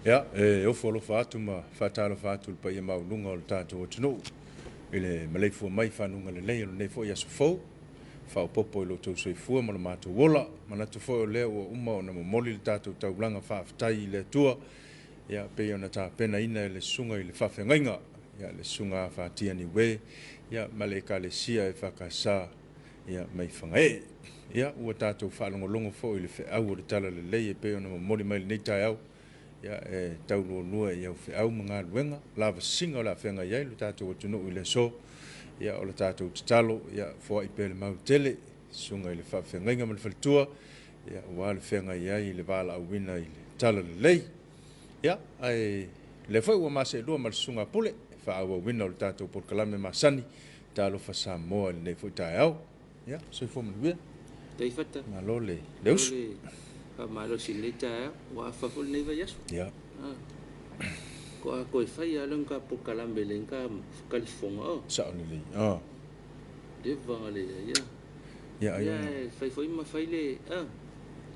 Ia, e ofo alofa atu ma faatalofa atu i le paia maualuga o le tatou atunuu i le maleifua mai i fanuga lelei o lenei foi aso fou, faaopoopo i lo outou soifua ma lo matou ola. Manatu foi o lea ua uma ona momoli le tatou taulaga faafetai i le Atua, ia pei ona tapenaina e le Susuga i le Faafeagaiga, ia le Susuga Afatia Niue, ia ma le Ekalesia EFKS, ia mai Fagaee. Ia ua tatou faalogologo foi i le feau o le Talalelei e pei ona momoli mai i lenei taeao, ia e taulualua i au feau ma galuega, lavasiga o le a feagai ai lo tatou atunuu i le aso. Ia o le tatou tatalo, ia foai pea le mau tele, Susuga i le Faafeagaiga ma le Faletua, ia aua le feagai ai i le valaauina i le Talalelei. Ia, ae lea foi ua ma seelua ma le Susuga a Pule, e faaauauina o le tatou polokalame masani, Talofa Samoa i lenei foi taeao. Ia, soifua manuia. Taifata. Malo le, le usu. Le faamalosi i lenei taeao. Ua afa foi lenei vaiaso. Ia. Ah. Ko a koe fai a lenga polokalame lenga kalifonga o. Sao lelei. Ah. Le vanga le ia. Ia, ai Ia, fai foi ma fai le ah.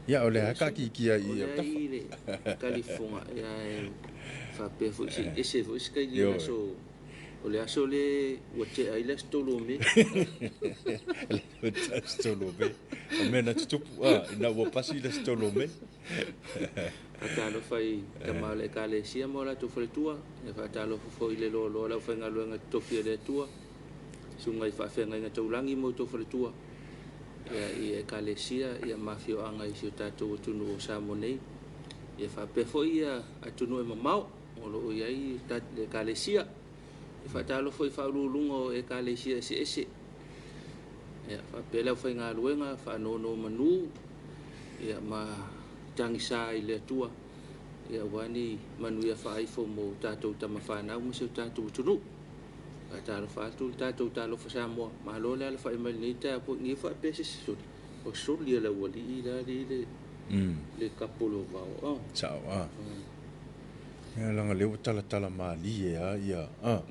Ia, o le a kaakiikia O i le au tafa. ai le kalifonga ia e faapea foi si ese foi se kaili Ioe. le aso o le aso le ua tea ai le aso 3 o Me. Le aso 3 o Me. O mea na tutupu, ah, ina ua pasi le aso 3 o Me. Faatalofa i tama o le Ekalesia ma o latou faletua. E faatalofa foi i le loaloa o le aufaigaluega totofi a le Atua, susuga i faafeagaiga taulagi ma outou faletua, ia, i Ekalesia ia ma afioaga i si o tatou atunuu o Samoa nei. Ia faapea foi ia atunuu e mamao o lo o i ai le Ekalesia. E faatalofa foi i faauluuluga o Ekalesia eseese. Ia, faapea le aufaigaluega faanonomanu ia ma tagisa i le Atua ia aua ni manuia faaifo mo tatou tama fanau ma si o tatou atunuu. Faatalofa atu le tatou Talofa Samoa. Malo le alafai mai lenei taeao po i faapea se soli. O soli a le aualii la li le le kapo o vao. Oh. Sao, ah. Ia, laga lea ua talatala malie a ia, ah.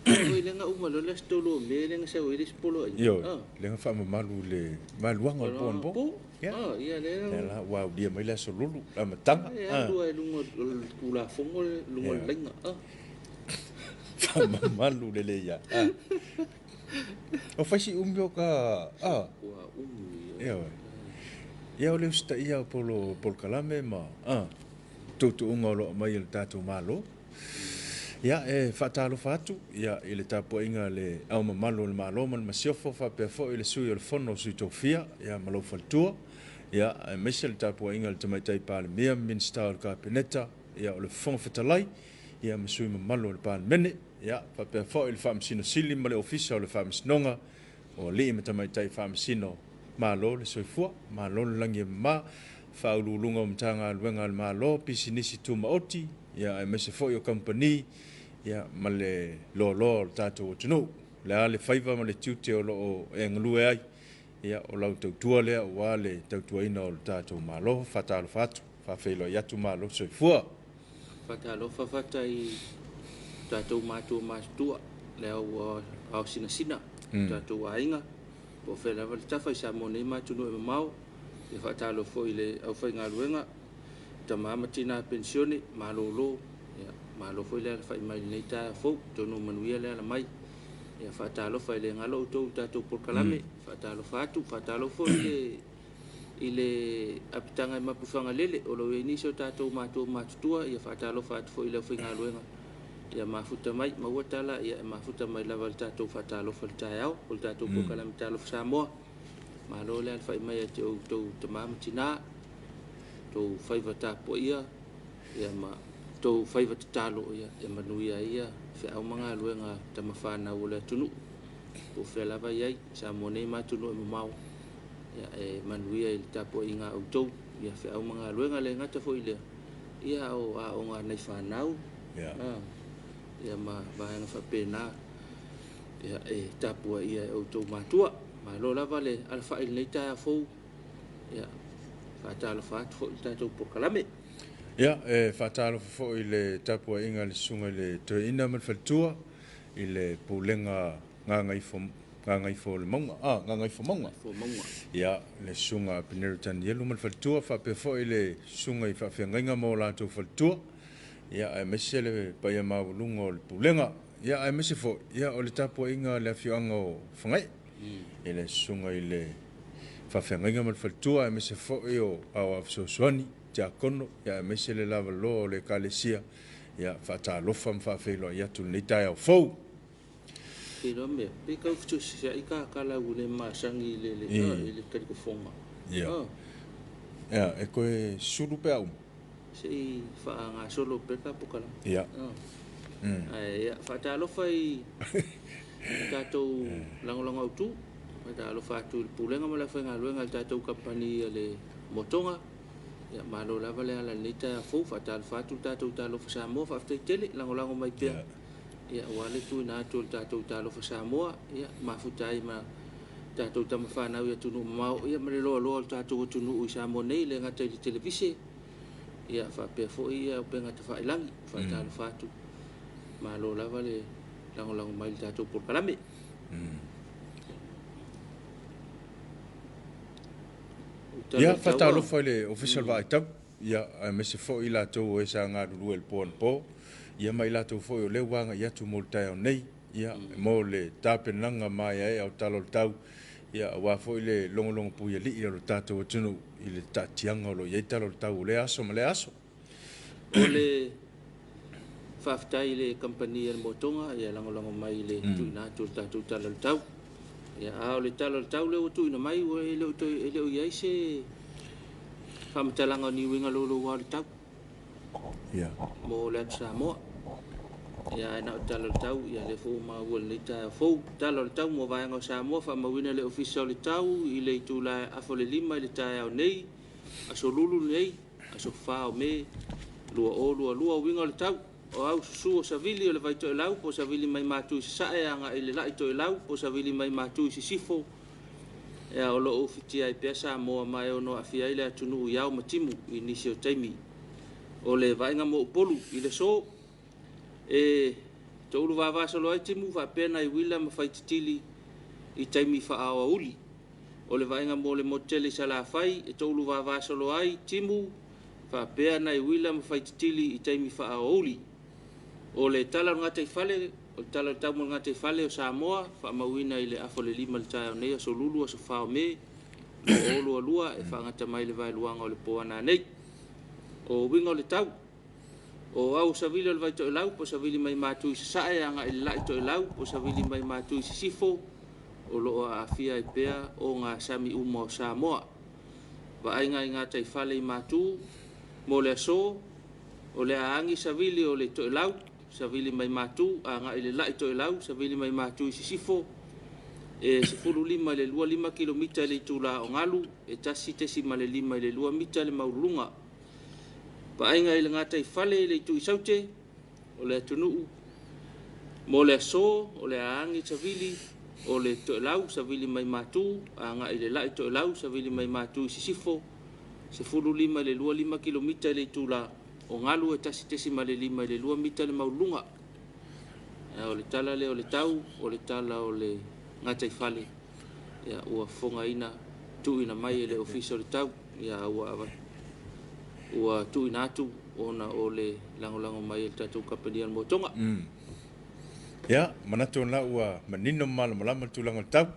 Oi lenga uma lo le aso 3 o Me lenga sau ai le isi poloaiga. Ioe, Ah. lenga faamamalu le maluaga o le po anapo. Po. Ia. Ah, ia le Lea la ua aulia mai le aso lulu, le amataga. E Ah. alu ai luga o le Tulafono luga o le Ia. laina. Ah. Faamamalu lelei ia. Ah. O faisi umi o ka, ah. Ua umi. Ia. Ioe. Ia o le usitaia o polo polokalame ma ah, tuutuuga o lo o aumai e le tatou Malo. Ia, e faatalofa atu ia i le tapuaiga a le Ao Mamalu o le Malo ma le Masiofo, faapea foi le Sui o le Fono o Sui Tofia, ia ma lou faletua, ia, aemaise le tapuaiga a le Tamaitai Palemia, Minisita o le Kapeneta, ia, o le Fofoga Fetalai, ia, ma sui mamalu o le Palemene, ia, faapea foi le Faamasino Sili ma le Ofisa o le Faamasinoga o Alii ma Tamaitai Faamasino. Malo le soifua, malo le lagi e mama, faauluuluga o Matagaluega a le Malo, pisinisi tumaoti, ia, aemaise foi o kamupani, ia, ma le loaloa o le tatou atunuu. Le a le faiva ma le tiute o lo o e galue ai, ia, o lau tautua lea aua le tautuaina o le tatou Malo. Faatalofa atu, faafeiloai atu, malo le soifua. Faatalofa fata i tatou matua matutua, le au ao sinasina, tatou aiga, po o fea lava le tafa i Samoa nei ma atunuu e mamao. Ia faatalofa foi i le aufaigaluega, tama ma tina penisione, malolo, ia, malo foi le alafai mai lenei taeao fou, atonu manuia le ala mai. Ia faatalofa e le galo outou i tatou polokalame, faatalofa atu, faatalofa foi i le apitaga e Mapuifagalele o lo o i ai nisi o tatou matua matutua, ia faatalofa atu foi i le aufaigaluega. Ia mafuta mai, maua tala, ia e mafuta mai lava le tatou faatalofa i le taeao o le tatou polokalame Talofa Samoa. Malo le alafai mai ia te outou tama ma tina, tou faiva tapuaia, ia ma tou faiva tatalo, ia e manuia ai ia feau ma galuega tama fanau o le atunuu. Po o fea lava i ai, Samoa nei ma atunuu e mamao, ia e manuia i le tapuaiga a outou, ia feau ma galuega le gata foi lea, ia o aoga a nai fanau, Ia. ah, ia ma vaega faapena, ia e tapuaia e outou matua. Malo lava le alafai i lenei taeao fou, ia faatalofa atu foi i le tatou polokalame. Ia, e faatalofa foi i le tapuaiga a le Susuga i le Toeaina ma le Faletua, i le Pulega Gagaifo o le Mauga, ah, Gagaifo Mauga. Fo mauga. Ia, le Susuga Apenero Tanielu ma le Faletua, faapea foi le Susuga i Faafeagaiga ma o latou faletua. Ia, aemaise le paia maualuga o le Pulega, ia, aemaise foi, ia, o le tapuaiga a le afioaga o Fagaii, i le susuga i le faafeagaiga ma le faletua, aemaise foi o aoao fesoasoani, tiakono, ia, aemaise le lavaloa o le Ekalesia, ia, faatalofa ma faafeiloai atu i lenei taeao fou. Iloa mea, pe tau fetusiai ka kala ua le masani i le i le talitofoga. Ia. Ia, e toe sulu pe a uma. Se i faagasolo pea le polokalame. Ia. Ae ia, faatalofa i tatou lagolago autu. Faatalofa atu i le Pulega ma le aufaigaluega a le tatou kamupani a le Motoga. Ia, malo lava le ala i lenei taeao fou. Faatalofa atu le tatou Talofa Samoa. Faafetai tele lagolago mai pea. Ia, aua le tuuina atu o le tatou Talofa Samoa, ia, mafuta ai ma tatou tama fanau i atunuu mamao, ia, ma le loaloa o le tatou atunuu i Samoa nei, e le gata i le televise, ia, faapea foi ia upega tafailagi. Faatalofa atu, malo lava le lagolago mai i le tatou polokalame. Ia, faatalofa i le Ofisa o le Vaai Tau, ia, aemaise foi i latou o e sa galulue i le po anapo, ia ma i latou foi o lea ua agai atu mo le taeao nei, ia, mo le tapenaga maeaea o Tala o le Tau, ia, aua foi le logologo puialii o le tatou atunuu i le taatiaga o lo o i ai Tala o le Tau o lea aso ma lea aso. O le faafetai i le kamupani a le Motoga, ia lagolago mai i le tuuina atu o le tatou Tala o le Tau. Ia, a o le Tala o le Tau lea ua tuuina mai, ua e le o toe, e le o i ai se faamatalaga o ni uiga louloua o le tau. Ia. Mo le atu Samoa. Ia, ae na o le Tala o le Tau, ia lea foi ua maua i lenei taeao fou. Tala o le Tau mo vaega o Samoa, faamauina le Ofisa o le Tau i le itula e 4:30 i le taeao nei, aso Lulu nei, aso 4 o Me 2022. Uiga o le tau, o au susu o savili o le Vaitoelau po o savili mai Matu i Sasae agai i le Lai Toelau po o savili mai Matu i Sisifo, ea o lo o ufitia ai pea Samoa ma e ono aafia ai le atunuu i ao ma timu i nisi o taimi. O le vaaiga mo Upolu i le aso, e toulu vavasolo ai timu faapea nai uila ma faititili i taimi faa-aoauli. O le vaaiga mo le motu tele i Salafai, e toulu vavasolo ai timu faapea nai uila ma faititili i taimi faa-aoauli. O le tala o le gataifale, o le tala o le tau mo le gataifale o Samoa, faamauina i le 4:30 i le taeao nei, aso Lulu, aso 4 o Me 2022, e faagata mai le vaeluaga o le po a nanei. O uiga o le tau, o au savili o le Vaitoelau po o savili mai Matu i Sasae agai i le Lai Toelau po o savili mai Matu i Sisifo, o lo o aafia ai pea o gasami uma o Samoa. Vaaiga i gataifale i Matu mo le aso, o le a agi savili o le Toelau, savili mai Matu agai i le Lai Toelau, savili mai Matu i Sisifo, e 15 i le 25 kilomita i le itula o galu, e 1.5 i le 2 mita le maululuga. Vaaiga i le gataifale i le itu i Saute o le atunuu mo le aso, o le a agi savili o le Toelau, savili mai Matu agai i le Lai Toelau, savili mai Matu i Sisifo, 15 i le 25 kilomita i le itula o galu, e 1.5 i le 2 mita le maululuga. O le tala lea o le tau, o le tala o le gataifale, ia, ua fofogaina tuuina mai e le Ofisa o le Tau, ia, ua ua tuuina atu ona o le lagolago mai e le tatou kamupani a le Motoga. Ia, manatu ona ua manino ma malamalama le tulaga o le tau.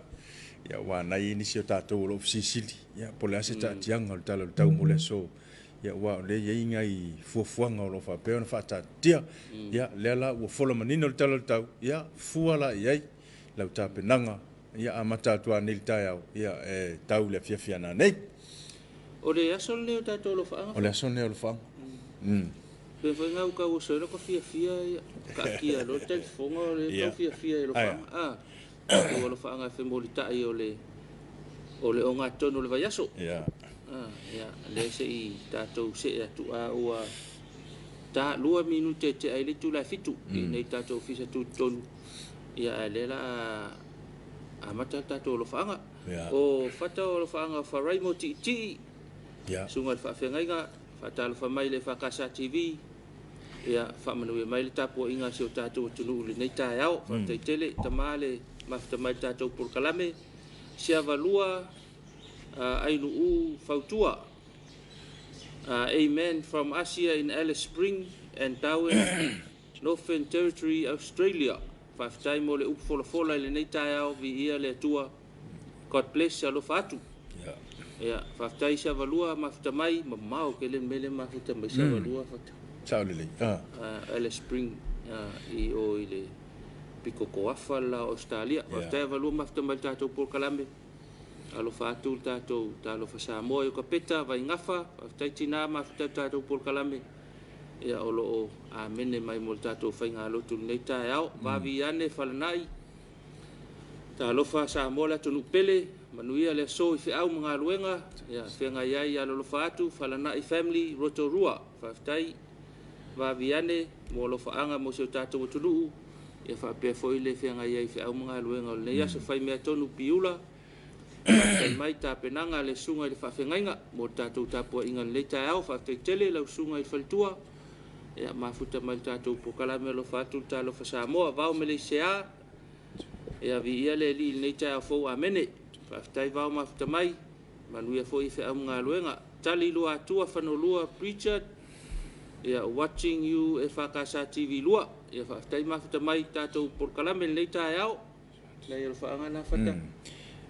Ia, ua nai nisi o tatou o lo o fesilisili, ia, po o le a se taatiaga o le Tala o le Tau mo le aso. Ia, aua o lea e i ai nai fuafuaga o lo o faapea ona faataatitia. Ia, lea la ua fola manino le Tala o le Tau, ia, fua la i ai lau tapenaga, ia, amata atu lava nei i le taeao, ia, e tau i le afiafi a nanei. O le aso lenei o tatou alofaaga. O le aso lenei o alofaaga. Pe foi ngau kau o soila ko fiafia ia kaatia loa le talifofoga o le tau fiafia i alofaaga. A o alofaaga e femolitai o le o le ogatotonu o le vaiaso. Ia. Ia, lea se i tatou see atu a ua ta 2 minute e tea ai le itula e 7 i nei tatou ofisa tutotonu. Ia, ae lea la a amata le tatou alofaaga. O fata o alofaaga Farai mo Tiitii, susuga i le faafeagaiga, faatalofa mai le FKS TV, ia faamanuia mai le tapuaiga a si o tatou atunuu i lenei taeao. Faafetai tele, tama le mafuta mai le tatou polokalame. Siavalua Ainuu Fautua. Amen from us here in Alice Spring and Darwin, Northern Territory, Australia. Faafetai mo le upu folafola i lenei taeao, viia le Atua. God bless, alofa atu. Ia, faafetai Savalua mafuta mai, mamao tele le mea lea mafuta mai Savalua fata. Sao lelei. Alice Spring i o i le pito toafa le la o Ausetalia. Faafetai Avalua mafuta mai i le tatou polokalame. Alofa atu le tatou Talofa Samoa i Okapeta, Vaigafa, faafetai tina mafuta i le tatou polokalame. Ia o lo o amene mai mo le tatou faigalotu i lenei taeao. Vavi ane Falanai, talofa Samoa le atunuu pele, manuia le aso i feau ma galuega, ia feagai ai alolofa atu Falanai Family Rotorua. Faafetai vavi ane mo alofaaga mo si o tatou atunuu, ia faapea foi le feagai ai i feau ma galuega o lenei aso. Faimea tonu Piula, faafetai mai tapenaga a le susuga i le faafeagaiga mo le tatou tapuaiga i lenei taeao. Faafetai tele lau susuga i le faletua, ia mafuta mai le tatou polokalame alofa atu le Talofa Samoa. Vao Meleisea, ia viia le Alii i lenei taeao fou, amene. Faafetai Vao mafuta mai, manuia foi i feau ma galuega. Tali Luatua Fanolua Pritchard, ia watching you EFKS TV 2, ia faafetai mafuta mai tatou polokalame i lenei taeao. Nai alofaaga na Fata.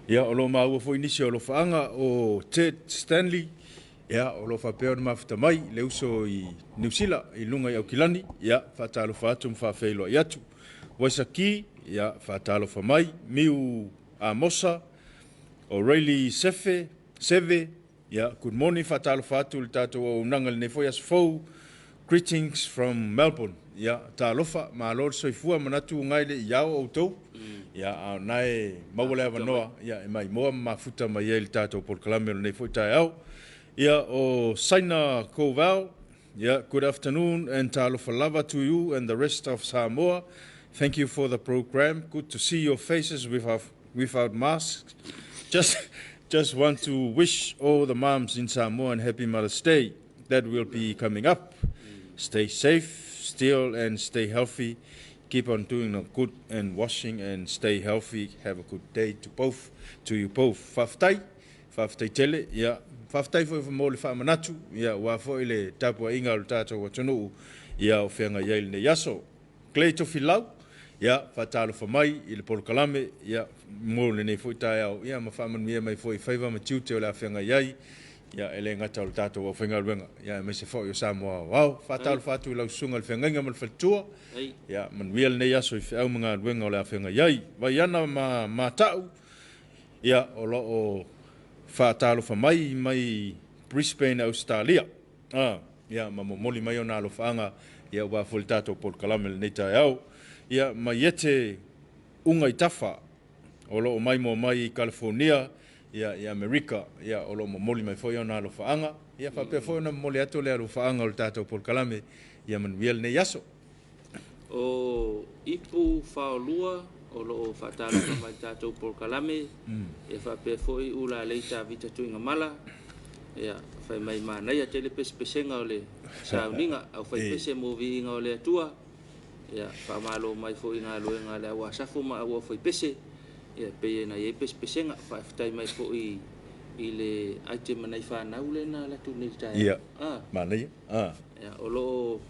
Ia, o lo o maua foi nisi o alofaaga o Ted Stanley, ia, o lo o faapea ona mafuta mai le uso i Niu Sila i luga i Aukilani, ia, faatalofa atu ma faafeiloai atu. Waisaki, ia, faatalofa mai. Miu Amosa, o Rayleigh Sefe, Seve, ia, good morning, faatalofa atu i le tatou auaunaga i lenei foi aso fou. Greetings from Melbourne. Ia, talofa, malo le soifua, manatu ua gai le i ao outou. Ia, a o na e maua le avanoa, ia, e maimoa ma mafuta mai ai i le tatou polokalame o lenei foi taeao. Ia, o Saina Koval, ia, good afternoon and talofa lava to you and the rest of Samoa. Thank you for the program. Good to see your faces without masks. Just want to wish all the moms in Samoa and happy Mother's Day that will be coming up. Stay safe still and stay healthy. Keep on doing the good and washing and stay healthy. Have a good day to both, to you both. Faafetai, faafetai tele. Ia, faafetai foi mo le faamanatu. Ia, ua foi le tapuaiga o le tatou atunuu. Ia, o feagai ai lenei aso. Clay Tofilau, ia, faatalofa mai i le polokalame, ia, mo lenei foi taeao, ia, ma faamanuia mai foi i faiva ma tiute o le a feagai ai, ia, e le gata o le tatou aufaigaluega, ia, aemaise foi o Samoa aoao. Faatalofa atu i lau susuga i le feagaiga ma le faletua, ia, manuia lenei aso i feau ma galuega o le a feagai ai. Vaiana ma Mata'u, ia, o lo o faatalofa mai mai Brisbane, Ausetalia. Ia, ma momoli mai ona alofaaga, ia, aua foi le tatou polokalame i lenei taeao. Ia, Maiete Uga i Tafa, o lo o maimoa mai i Kalifornia, ia, i Amerika, ia, o lo o momoli mai foi ona alofaaga. Ia, faapea foi ona momoli atu le alofaaga o le tatou polokalame, ia manuia lenei aso. O Ipu Faolua o lo o faatalofa mai i le tatou polokalame, ia faapea foi Ulalei Tavita Tuigamala, ia fai mai manaia tele pesepesega o le sauniga au faipese mo viiga o le Atua, ia faamalo mai foi i galuega a le au asafo ma au faipese, ia pei ona i ai pesepesega. Faafetai mai foi i le item a nai fanau lea na alu atu nei i le taeao. Ia, manaia. Ia, o lo o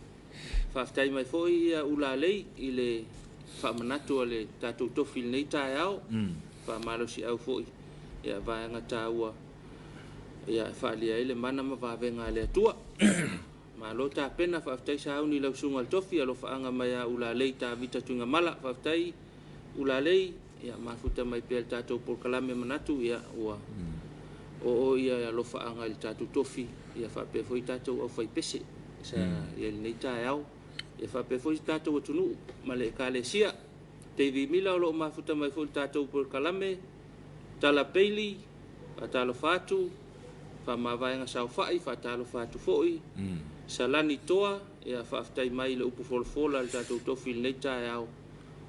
faafetai mai foi ia Ulalei i le faamanatu a le tatou tofi i lenei taeao. Faamalosiau foi ia vaega taua ia e faaalia ai le mana ma vavega a le Atua. Malo tapena, faafetai sauni i lau susuga i le tofi, alofaaga mai a Ulalei Tavita Tuigamala. Faafetai Ulalei, ia mafuta mai pea le tatou polokalame manatu, ia ua oo ia alofaaga i le tatou tofi, ia faapea foi tatou aufaipese sa i ai lenei taeao, ia faapea foi si tatou atunuu ma le Ekalesia. Davy Mila o lo o mafuta mai foi le tatou polokalame, Tala Bailey, faatalofa atu, faamavaega saofai, faatalofa atu foi, Salani Toa, ia faafetai mai i le upu folafola a le tatou tofi i lenei taeao,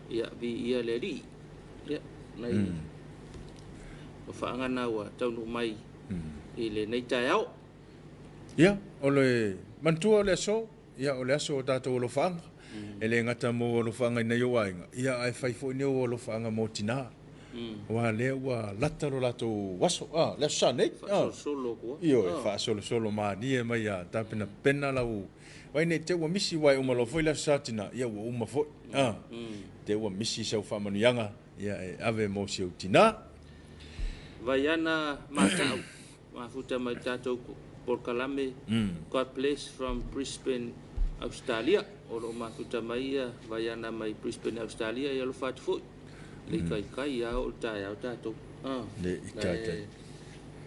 ia viia le Alii. Ia, nai alofaaga na ua taunuu mai i lenei taeao. Ia, o le manatua o le aso, ia, o le aso o tatou alofaaga. E le gata mo alofaaga i nai ou aiga, ia, ae fai foi ni ou alofaaga mo tina. Aua lea ua lata lo latou aso, le Aso Sa nei. Faasolosolo atu lava. Ioe, faasolosolo manie mai ia tapenapena lau vai nei te ua misi, aua e uma loa foi le Aso Sa tina, ia ua uma foi. Te ua misi sau faamanuiaga, ia e ave mo si ou tina. Vaiana Mata'u, mafuta mai tatou polokalame. God bless from Brisbane, Australia. O loo mafuta mai ia Vaiana mai Brisbane, Australia. Ia alofa atu foi. Le ikaika ia o le taeao tatou. Le ikaika.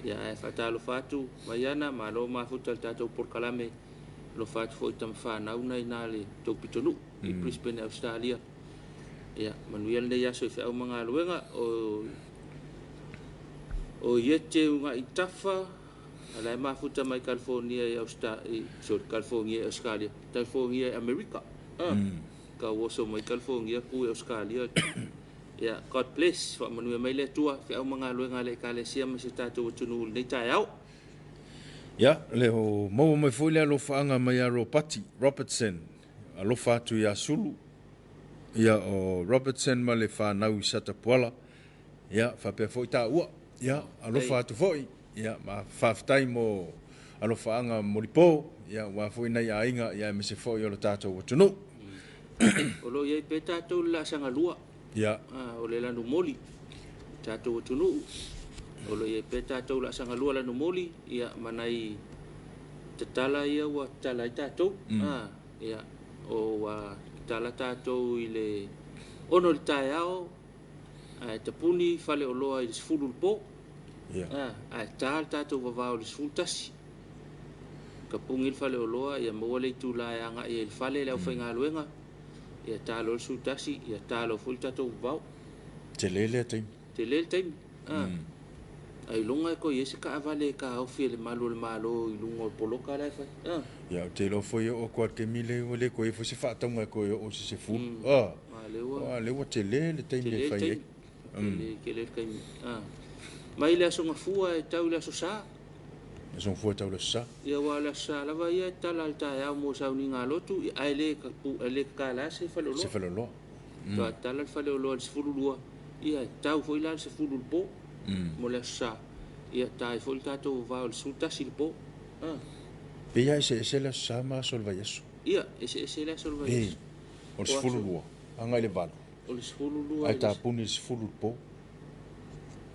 Ia ae faatalofa atu Vaiana, malo mafuta le tatou polokalame. Alofa atu foi tamafanau na ina le tou pitonuu i Brisbane, Australia. Ia manuia lenei aso i feau ma galuega o Iete Uga'i Tafa, ala e mafuta mai California i sorry, California i Australia, California i Amerika. Ka oso mai California ku i Australia. Ia, God bless, faamanuia mai le Atua, feau ma galuega a le Ekalesia ma si o tatou atunuu i lenei taeao. Ia, le o maua mai foi le alofaaga mai ia Ropati Robertson, alofa atu ia Sulu, ia o Robertson ma le fanau i Satapuala, ia faapea foi taua, ia alofa atu foi, ia ma faafetai mo alofaaga molipo, ia aua foi nai aiga, ia aemaise foi o le tatou atunuu. O lo o i ai pea tatou i le laasaga lua. O le lanumoli, tatou atunuu. O lo o i ai pea tatou laasaga lua lanumoli, ia ma nai tatala ia ua tatala ai tatou. Ia, o ua tatala tatou i le 6 i le taeao, ae tapuni faleoloa i le 10 i le po. Ae ta le tatou vavao i le 11. Tapuni le faleoloa, ia maua le itula e agai ai i le fale le aufaigaluega. Ia ta loa le 11, ia ta loa foi le tatou vavao. Tele lea taimi. Tele le taimi. Ailoga e toe i ai se taavale e taofi e le malu o le Malo i luga o le poloka la e fai. Ia, ou te iloa foi e oo atu lava i le taimi lea ua le toe i ai foi se faatauga e toe oo i se 10. Aua o lea ua tele le taimi e fai ai. Tele, tele le taimi. Mai le Aso Gafua e tau i le Aso Sa. Aso Gafua e tau i le Aso Sa. Ia, aua o le Aso Sa lava ia e tatala i le taeao mo sauniga a lotu, ae le tatala se faleoloa. Se faleoloa. Faatoa tatala le faleoloa i le 12, ia e tau foi la le 10 i le po mo le Aso Sa. Ia ta ai foi le tatou vavao i le 11 i le po. Pei lava eseese le Aso Sa ma aso o le vaiaso. Ia, eseese le aso o le vaiaso. O le 12 agai i le 8. O le 12 Ae tapuni i le 10 i le po.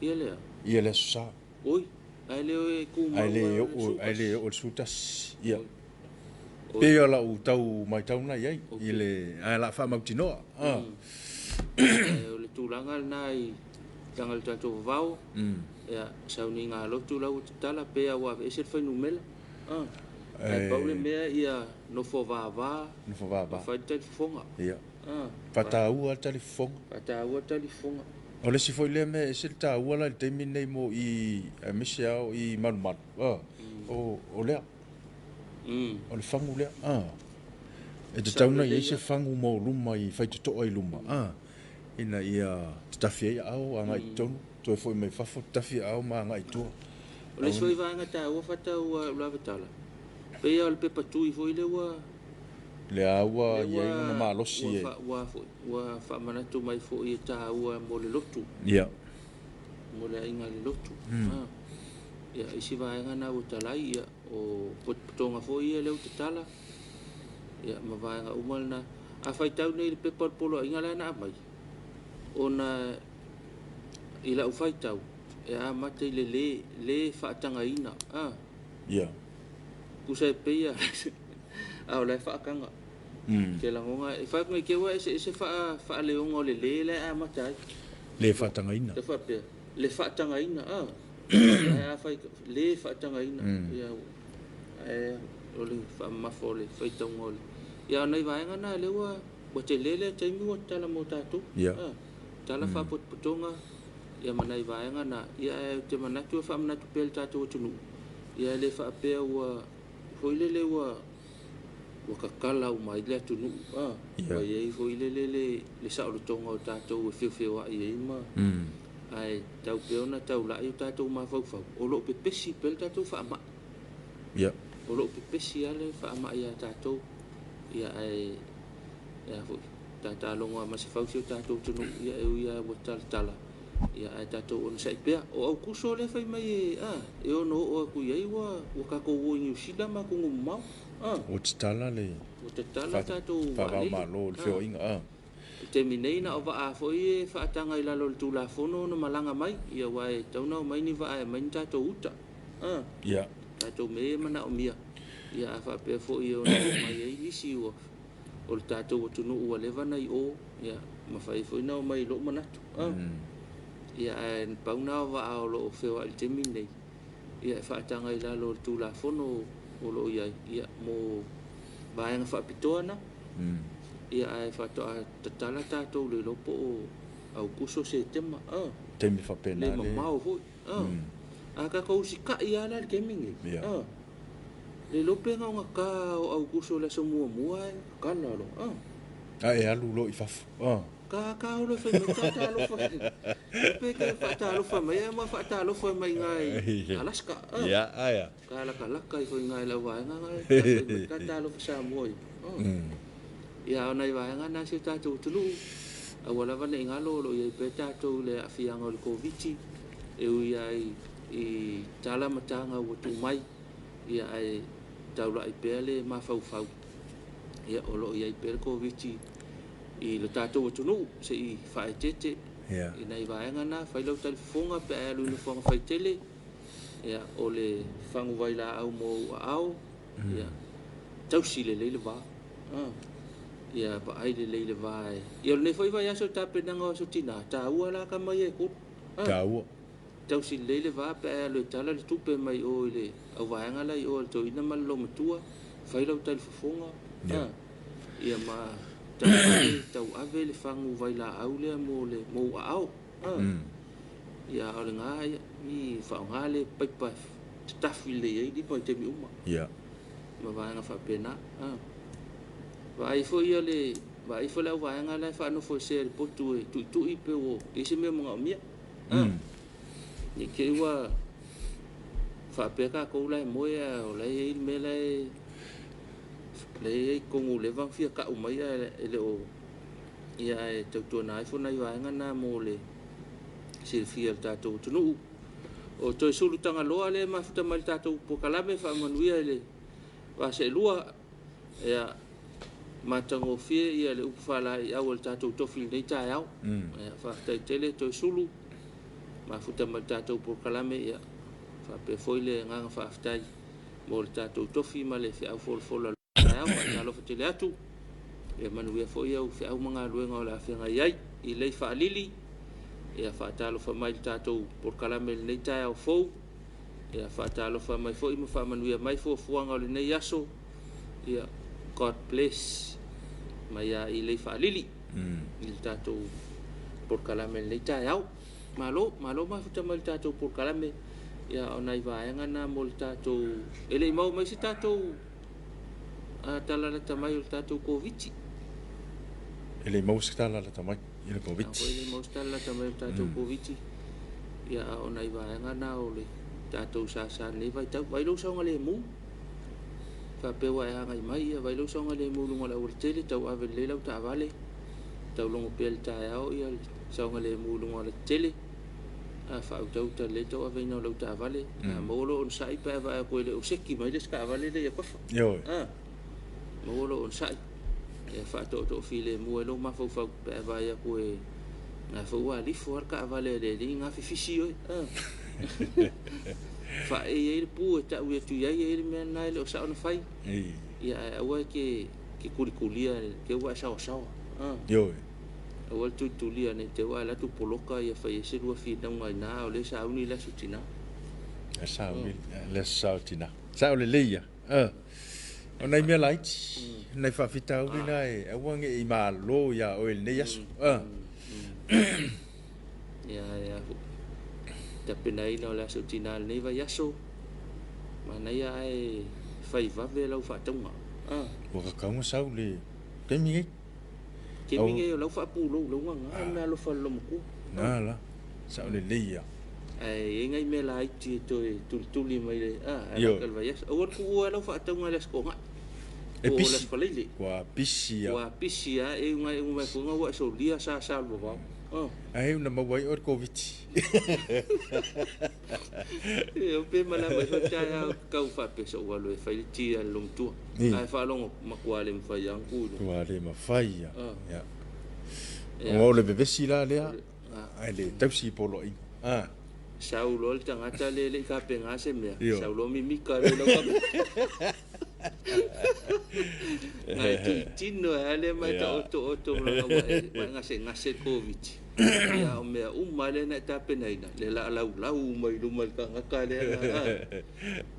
Ia lea. Ia le Aso Sa. Oi, ae le e tumau. Ae le oo, ae le oo i le 11. Ia. Pei o lau tau matau na i ai i le ae la faamautinoa. O le tulaga lena i tulaga o le tatou vavao, ia, sauniga lotu la ua tatala pe ua aveese le fuainumera. Ae pau le mea ia nofo vava, Nofo vava. Fai le talifofoga. Ia. Faataua le talifofoga. Faataua le talifofoga. O le isi foi lea mea e ese le taua la i le taimi lenei mo i aemaise lava o i malumalu. O lea. O le fagu lea. E tatau ona i ai se fagu mo luma i faitotoa i luma. Ina ia tatafi ai aao agai i totonu, toe foi mai fafo, tatafi aao ma agai i tua. O le isi foi vaega taua fatau ulavetala, pei lava o le pepa tui foi lea ua Lea ua i ai lona malosi e. Ua faamanatu mai foi e taua mo le lotu. Ia. Mo le aiga i le lotu. Ia, isi vaega na ua talai, ia, o potopotoga foi ia lea ua tatala, ia, ma vaega uma lena. A faitau nei i le pepa o le poloaiga la na aumai, ona i lau faitau, e amata i le le, le faatagaina. Ia. Tusa e pei a o la e faataga. Te lagona, e fai atu nei te ua eseese faaleoga o le le la e amata ai. Le faatagaina. Te faapea, le faatagaina, Ae a fai, le faatagaina, ia, ae o le faamamafa o le faitauga o le. Ia, o nai vaega na lea ua tele lea taimi ua tatala mo tatou. Ia. Tatala faapotopotoga, ia ma nai vaega na, ia, ae ou te manatu e faamanatu pea le tatou atunuu, ia e le faapea ua, foi lele ua tatala uma ai le atunuu. Ua i ai foi lele le saolotoga o tatou e feofeoai ai ma. Ae tau pea ona taulai o tatou mafaufau, o lo o pepesi pea le tatou faamai. Ia. O lo o pepesi lava le faamai ia tatou. Ia ae, ia foi, tatalogo lava ma se fau si o tatou atunuu, ia e ui lava ua talatala, Ia ae tatou onosai pea. O Aukuso lea e fai mai e, a, e ono oo atu i ai ua, ua tatou o i Niu Sila ma atunuu mamao. A. Ua tatala le. Ua tatala tatou vaalele. Faava-o-Malo o le feoaiga. A. I le taimi nei na o vaa foi e faataga i lalo o le Tulafono ona malaga mai, ia aua e tatau ona omai ni vaa e aumai ni tatou uta. A. Ia. Tatou mea ia e manaomia, ia a faapea foi e ono omai ai nisi ua o le tatou atunuu ua leva ona i o, ia, mafai foi ona omai i lou manatu. A. Ia ae pau na o vaa o lo o feoai i le taimi lenei, ia e faataga i lalo o le Tulafono o lo o i ai, ia, mo vaega faapitoa na. Ia ae faatoa tatala tatou le iloa po o Aukuso, Setema, a. Taimi faapena le. Le mamao foi. A. A tatou usitai lava la i le taimi lenei, a. Le iloa pe gaogata o Aukuso i le aso muamua ae tatala loa. A. A e alu loa i fafo. A. Ka ka olo fai mai ka talofa. Pe ke faatalofa mai ae ma faatalofa mai ina i Alaska. A. Ia, aia. Ka lakalaka ifo i ina i lau vaega na e ka fai mai ka talofa Samoa i. Ia o nai vaega na si o tatou atunuu. Aua lava ne i galo o lo o i ai pea tatou i le aafiaga o le Koviti e ui lava i tala ma taga ua tuu mai, ia ae taulai pea le mafaufau, ia o lo o i ai pea le Koviti i lo tatou atunuu se i faaeteete i nai vaega na, fai lau talifofoga pe a e alu i nofoaga faitele, ia o le fagu vailaau mo ou aao, ia tausi lelei le va, ia vaai lelei le va. Ia o lenei foi vaiaso i tapenaga o aso tina, taua la tama ia e tolu. Taua. Tausi lelei le va pe a e alu e tala le tupe mai o i le auvaega la i o a le toeaina ma le loomatua, fai lau talifofoga, ia ma tauave le fagu vailaau lea mo le mo ou aao. Ia a o lena ia, i faaaoga le paipa e tatafi lelei ai lima i taimi uma. Ma vaega faapena. Vaai foi ia le vaai foi le auvaega la e faanofoesea i le potu e tuitui pe ua i ai se mea o manaomia. Ne i te i ua faapea tatou la e moe ae o la e i ai le mea la e la e i ai totonu ua leva ona fia tau mai ae e le o ia ae tautuana ifo nai vaega na mo le silafia e le tatou atunuu. O toe sulu Tagaloa lea e mafuta mai i le tatou polokalame faamanuia i le Vaseelua. Ia matagofie ia le upu faalaeiau a le tatou tofi i lenei taeao. Ia faafetai tele toe sulu mafuta mai i le tatou polokalame ia faapea foi le agaga faafetai mo le tatou tofi ma le feau folafola o le taeao. Faatalofa tele atu. Ia manuia foi au feau ma galuega o le a feagai ai i lei faalili. Ia faatalofa mai i le tatou polokalame i lenei taeao fou. Ia faatalofa mai foi ma faamanuia mai fuafuaga o lenei aso. Ia God bless mai a i lei faalili i le tatou polokalame i lenei taeao. Malo, malo mafuta mai i le tatou polokalame. Ia o nai vaega na mo le tatou e le i maua mai se tatou tala lata mai o le tatou Koviti. E le i maua se tala lata mai i le Koviti. E le i maua se tala lata mai o le tatou Koviti. Ia a o nai vaega na o le tatou sasa lenei vaitau. Vai lou saogalemu. Faapea ua e agai mai, ia vai lou saogalemu i luga o le aualatele, tauave lelei lau taavale, taulogo pea i le taeao ia le saogalemu i luga o le aualatele. A faautauta lelei le tauaveina o lau taavale, a maua lou onosai pe a vaai atu e le o seki mai le isi taavale lea i Apafa. A maua lou onosai, ia faatootoo filemu ai lou mafaufau pe a vaai atu e na foi ua alifo lava le taavale a le alii na fifisi oe. A faaei ai le pu e tau atu i ai e i ai le mea lena e le o sao ona fai. Ia ae aua e te tulitulia te ua e saoasaoa. A. Aua le tulitulia ne i te i ua alu atu poloka ia fai ai se lua finauga i ina a o lea e sauni le aso tina. E sauni le aso sao tina. Sao lelei ia. O nai mea laiti, nai faafitauli na e aua ne i malo iā oe i lenei aso. Ia, ia, tapenaina o le aso tina i lenei vaiaso, manaia ae fai vave lau faatauga. Ua tatau ona sau le taimi nei. Taimi nei o lau faapulou lau gaga le mea alofa le loomatua. Na la, sao lelei ia. Ae i ai nai mea laiti e toe tulituli mai le a, ae lata le vaiaso. Aua le tuua lau faatauga i le Aso Toonai. E Po o le pisi. Aso Faraile. Ua pisi ia. Ua pisi lava e uga e uma mai fono ua e solia sa sa o le vavao. Ae una maua ai oe le Koviti. E o pe malama ifo taeao kau faapea sa ou alu e fai le ti a le lomatua. Ae faalogo matua le mafai lava ona tu i luga. Matua le mafai lava. Ia. Ona o le vevesi la lea ae le tausi i poloaiga. Sau loa le tagata lea e le i tapena se mea, sau loa mimika loa i lau kamera. Na e tuitino ai lava lea ma e taotooto ma lana ua e gasegase i le Koviti. Ia a o mea uma lava lea na e tapenaina, lea o le a laulau uma i luma i le tagata lea na,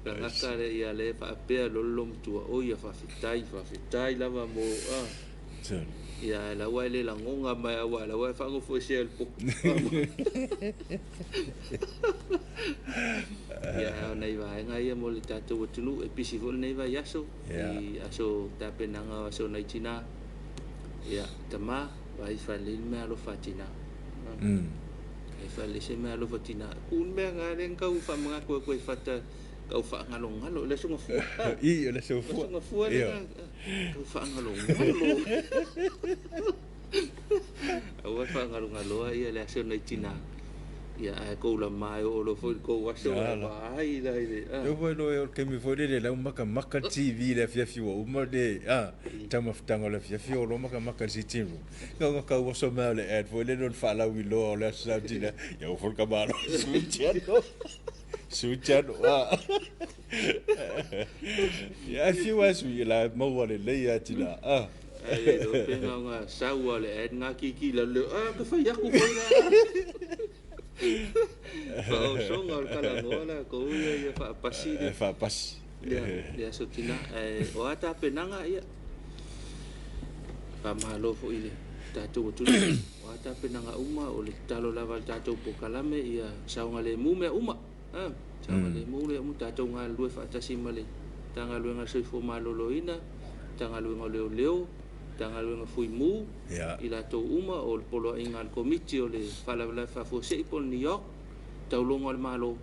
tagata lea, ia lea e faapea loa le loomatua, oi ia faafetai, faafetai lava mo, Ia ae la ua e le lagona mai aua la ua e faanofoesea i le poto. Ia ae o nai vaega ia mo le tatou atunuu e pisi foi lenei vaiaso i aso tapenaga o aso nai tina. Ia tama, vaai faalelei le meaalofa a tina. Vaai faalelei se meaalofa a tina. Ku le mea na lea na tau faamanatu atu ai fata tau faagalogalo i le Aso Gafua. I, o le Aso Gafua. Aso Gafua lea tau faagalogalo. Aua faagalogaloa ia le aso nai tina. Ia ae kou lama e oo loa foi i le kou aso e vaai la i le. Lea foi loa o le taimi foi lele la ua makamaka le TV i le afiafi ua uma le taumafataga o le afiafi oo loa makamaka i le sitting room. Na ona tau oso mai o le ad foi lele o le faalauiloa o le Aso Sa Tina. Ia ua foi le tamaloa sui channel. Sui channel. Ia ae fiu lava sui la e maua lelei lava tina. Ae le iloa pe na ona sau lava o le ad gatiti i lalo leo, ah ka fai atu foi la. Faaosoga o le talanoa latou ia ia faapasi le. E faapasi. Le aso tina. Ae o a tapenaga ia, faamalo foi i le tatou atunuu. O a tapenaga uma, o le tatalo lava a le tatou polokalame ia saogalemu mea uma. Saogalemu mea uma, tatou galulue faatasi ma le Matagaluega o le Soifua Maloloina, Matagaluega o Leoleo, Matagaluega Fuimu, i latou uma o le Poloaiga a le Komiti o le Faalavelave Faafuasei po o le NEOC, Tauloga o le Malo,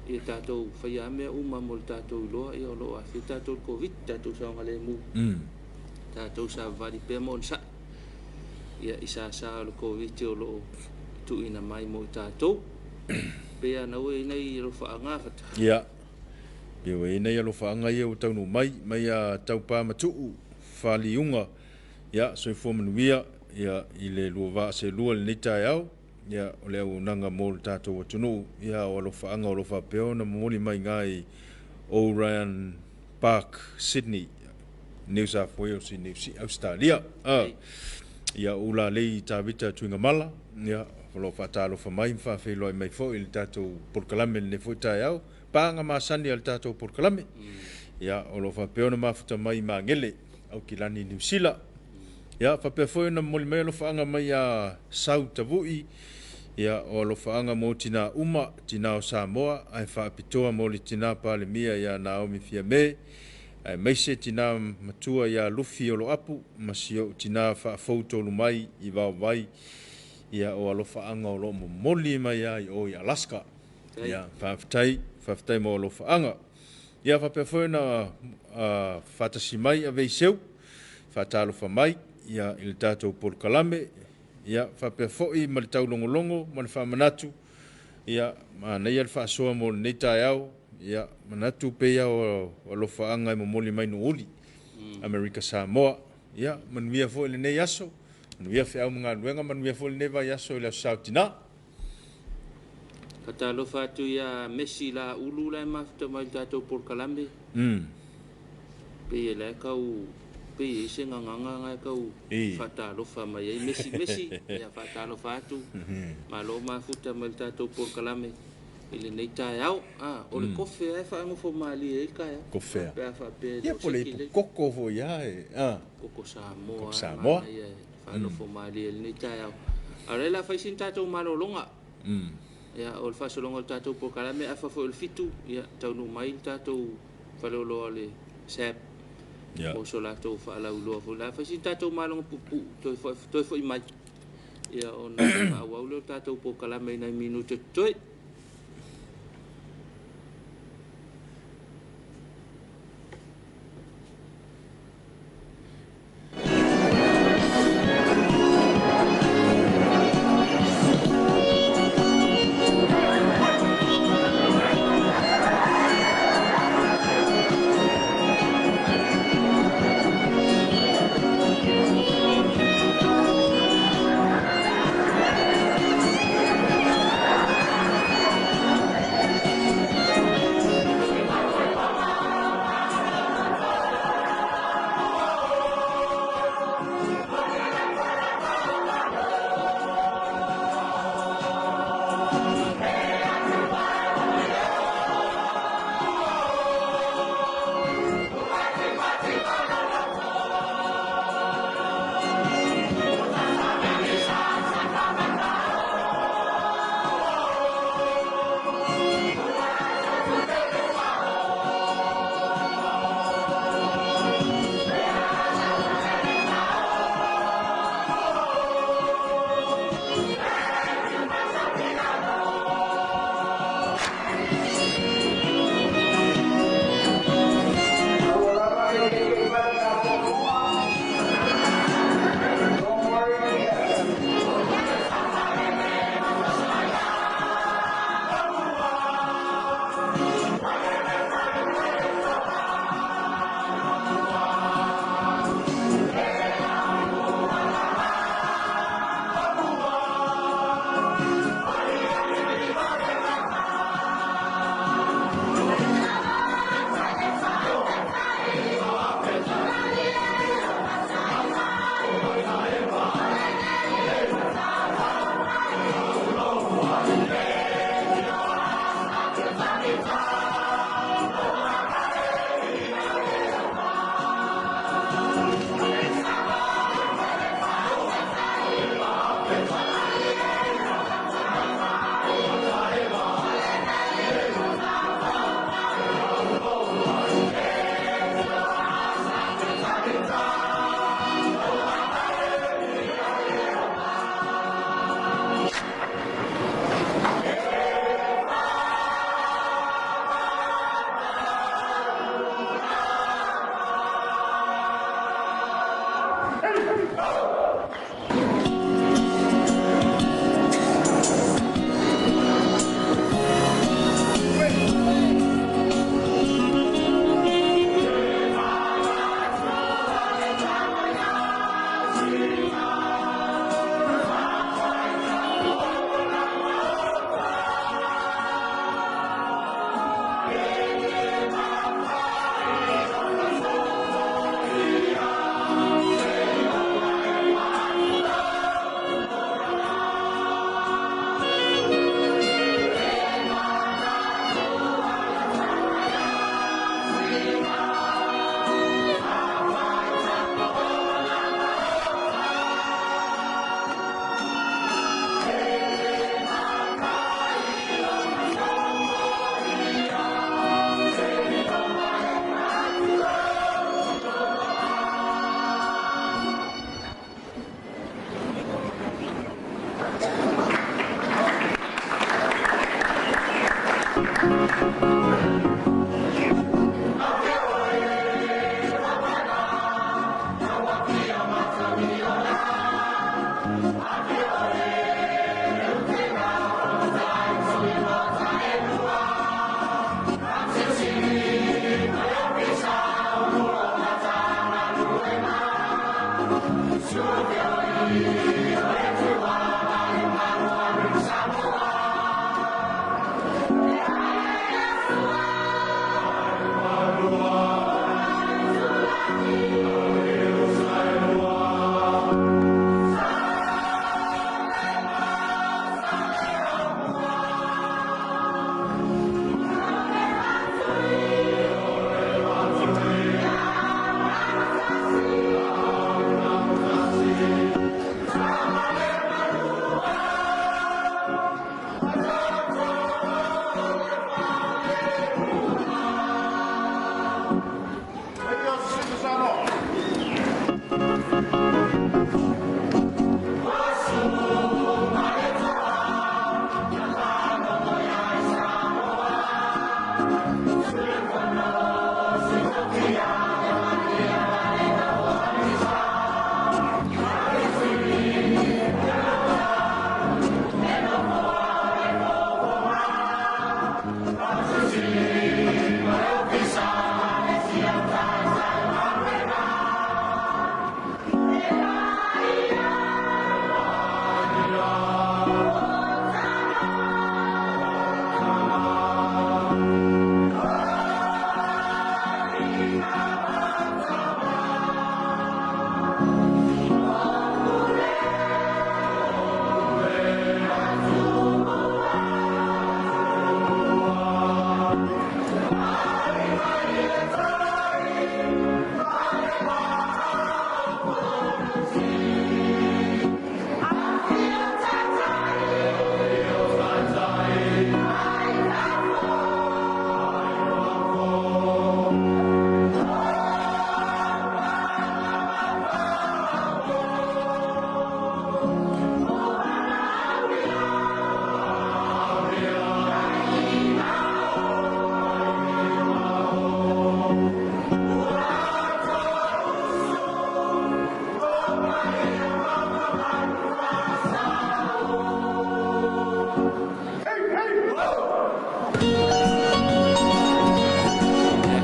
ia tatou faia lava mea uma mo le tatou iloa ia o lo o aafia tatou i le Koviti, tatou saogalemu, tatou savavali pea ma onosai ia i sasa o le Koviti o lo o tuuina mai mo i tatou. Pei lava na ua i ai nai alofaaga Fata. Ia, pei ua i ai nai alofaaga ia ua taunuu mai, mai ia Taupa Matuu, Faliuga, ia, soifua manuia, ia, i le lua vaa seelua i lenei taeao, ia, o le auaunaga mo le tatou atunuu, ia, o alofaaga o lo o faapea ona momoli mai iga i Orion Park, Sydney, New South Wales i New Ausetalia. Ia, o Ulalei Tavita Tuigamala, ia, o lo o faatalofa mai ma faafeiloai mai foi i le tatou polokalame i lenei foi taeao, paga masani a le tatou polokalame. Ia, o lo o faapea ona mafuta mai i Magele, Aukilani, Niu Sila. Ia, faapea foi ona momoli mai alofaaga mai ia Sau Tavui, ia, o alofaaga mo tinā uma, tinā o Samoa, ae faapitoa mo le tinā Palemia ia Naomi Fiame, aemaise tinā matua ia Lufi Oloapu ma si ou tinā faafou tolu mai i Vaovai, ia, o alofaaga o lo o momoli mai lava i o i Alaska. Ia, faafetai, faafetai mo alofaaga. Ia faapea foi ona faatasi mai Aveiseu, faatalofa mai ia i le tatou polokalame, ia faapea foi ma le taulogologo ma le faamanatu, ia manaia le faasoa mo lenei taeao, ia manatu pei lava o alofaaga e momoli mai Nuuuli, Amerika Samoa. Ia manuia foi lenei aso, manuia feau ma galuega, manuia foi lenei vaiaso i le Aso Sa o Tina. Faatalofa atu ia Messi Laulu la e mafuta mai i le tatou polokalame. Pei e la e tau pei e i ai se gagana na e tau faatalofa mai ai Messi Messi ia faatalofa atu. Malo mafuta mai i le tatou polokalame i lenei taeao. A o le kofe lava e faanofo malie ai le taeao. Kofe a. Pe a faapea e le Ia o po o le seki ipu lelei. koko foi lava e a. Koko Samoa Koko lava Samoa. manaia e faanofo malie i lenei taeao. A o lea o le a fai sina tatou malologa. Ia, o le faasologa o le tatou polokalame, afa foi o le 7, ia, taunuu mai le tatou faleoloa o le SAB mo so latou faalauiloa foi. O le a fai sina tatou maloga puupuu toe foi, toe foi mai, ia, ona faaauau lea o le tatou polokalame i nai minute totoe.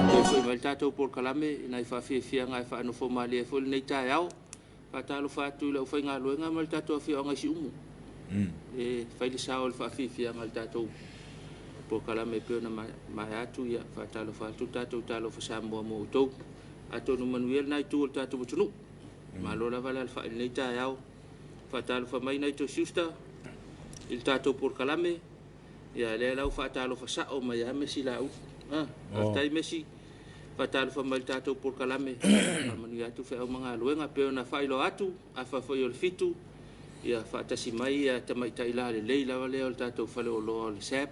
Toe foi mai le tatou polokalame i nai faafiafiaga e faanofo malie ai foi lenei taeao. Faatalofa atu i le aufaigaluega ma le tatou afioaga i Siumu. E fai le sao i le faafiafiaga i le tatou polokalame e pei ona maea atu. Ia, faatalofa atu le tatou Talofa Samoa mo outou. Atonu manuia lena itu o le tatou atunuu. Malo lava le alafai i lenei taeao. Faatalofa mai nai tou siusta i le tatou polokalame. Ia, lea la ua faatalofa sao mai lava Mesi Laauli. Ah, faafetai Mesi. Faatalofa mai i le tatou polokalame. Faamanuia atu feau ma galuega. E pei ona faailoa atu, afa foi o le 7, ia faatasi mai ia tamaitai lalelei lava lea o le tatou faleoloa o le SAP,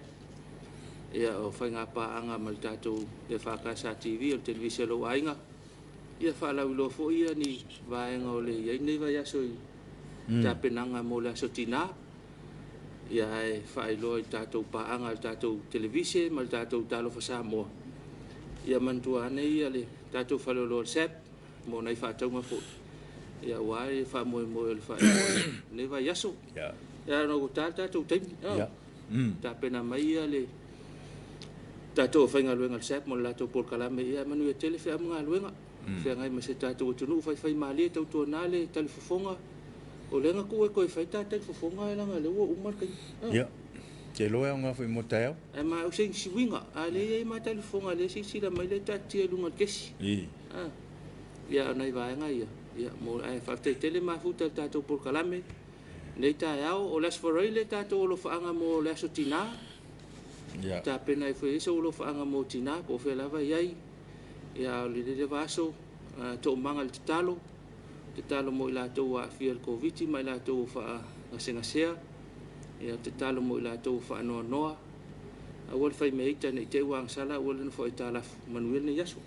ia o faiga paaga ma le tatou FKS TV, o le televise a lou aiga. Ia faalauiloa foi ia ni vaega o le i ai lenei vaiaso i tapenaga mo le aso Tinā. Ia ae faailoa i le tatou paaga i le tatou televise ma le tatou Talofa Samoa. Ia manatua ane ia le tatou faleoloa o le SAP mo nai faatauga foi. Ia aua le faamoemoe o le faaemoe lenei vaiaso. Ia ona ua ta le tatou taimi. Tapena mai ia le tatou aufaigaluega a le SAP mo le latou polokalame. Ia manuia tele feau ma galuega. Feagai ma si o tatou atunuu faifaimalie tautuana le talifofoga. O lea na tuu e toe fai ta talifofoga leaga o lea ua uma le taimi. Ia, te iloa e aoga foi mo taeao. Ae ma au se suiga, a lea e i ai ma talifofoga lea e silasila mai lea e taatia i luga o le kesi. Ia, o nai vaega ia, ia, mo, ae faafetai tele mafuta i le tatou polokalame lenei taeao. O le Aso Faraile le tatou alofaaga mo le Aso Tinā. Tapena ai foi i ai sou alofaaga mo tinā po o fea lava i ai. Ia, o le leva aso, toomaga i le tatalo, tatalo mo i latou ua aafia i le Koviti ma i latou ua faagasegasea. Ia, tatalo mo i latou ua faanoanoa. Aua le fai mea ita ne i te i ua agasala, aua le nofo aitalafu. Manuia lenei aso.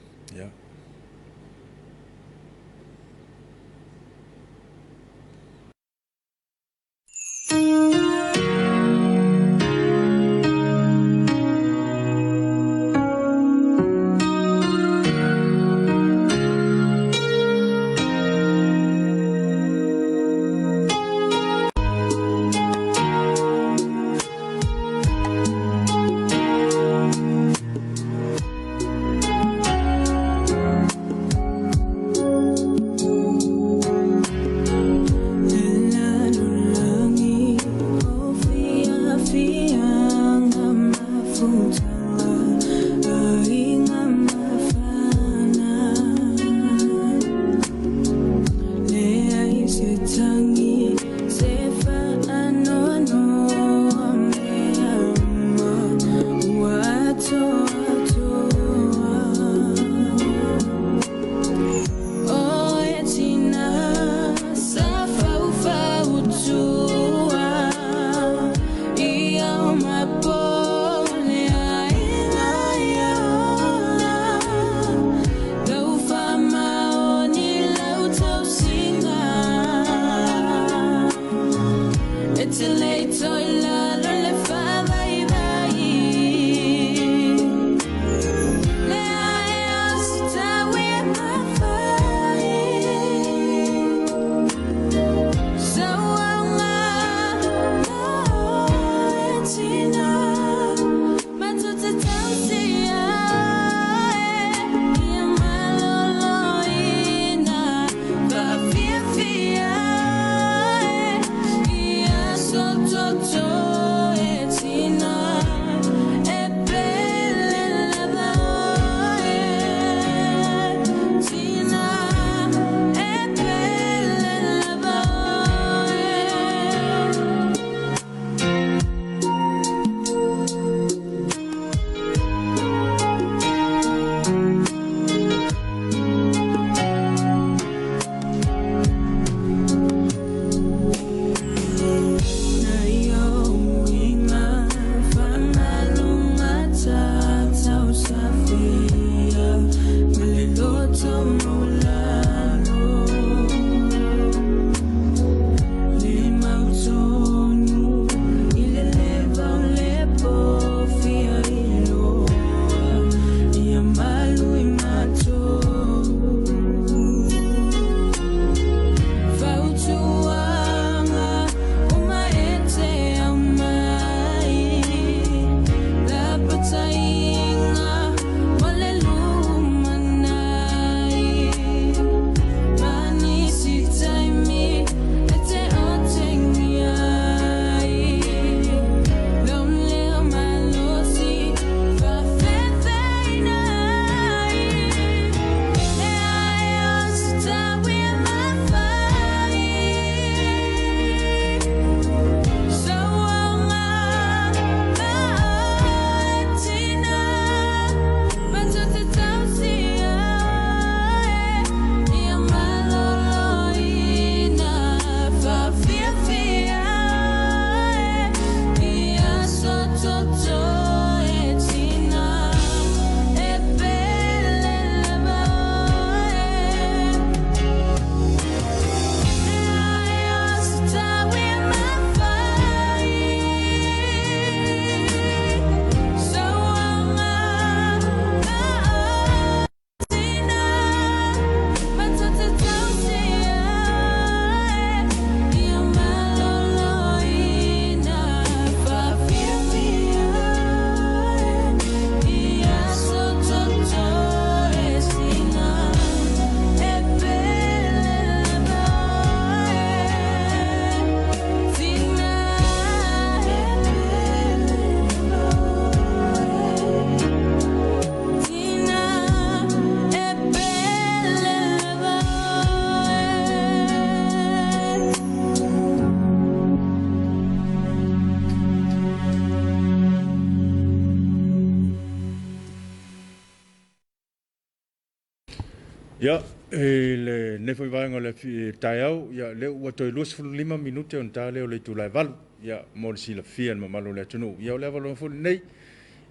Ia, i lenei foi vaega o le taeao, ia, lea ua toe 25 minute ona ta lea o le itula e 8, ia, mo le silafia e le mamalu o le atunuu. Ia, o le avanoa foi lenei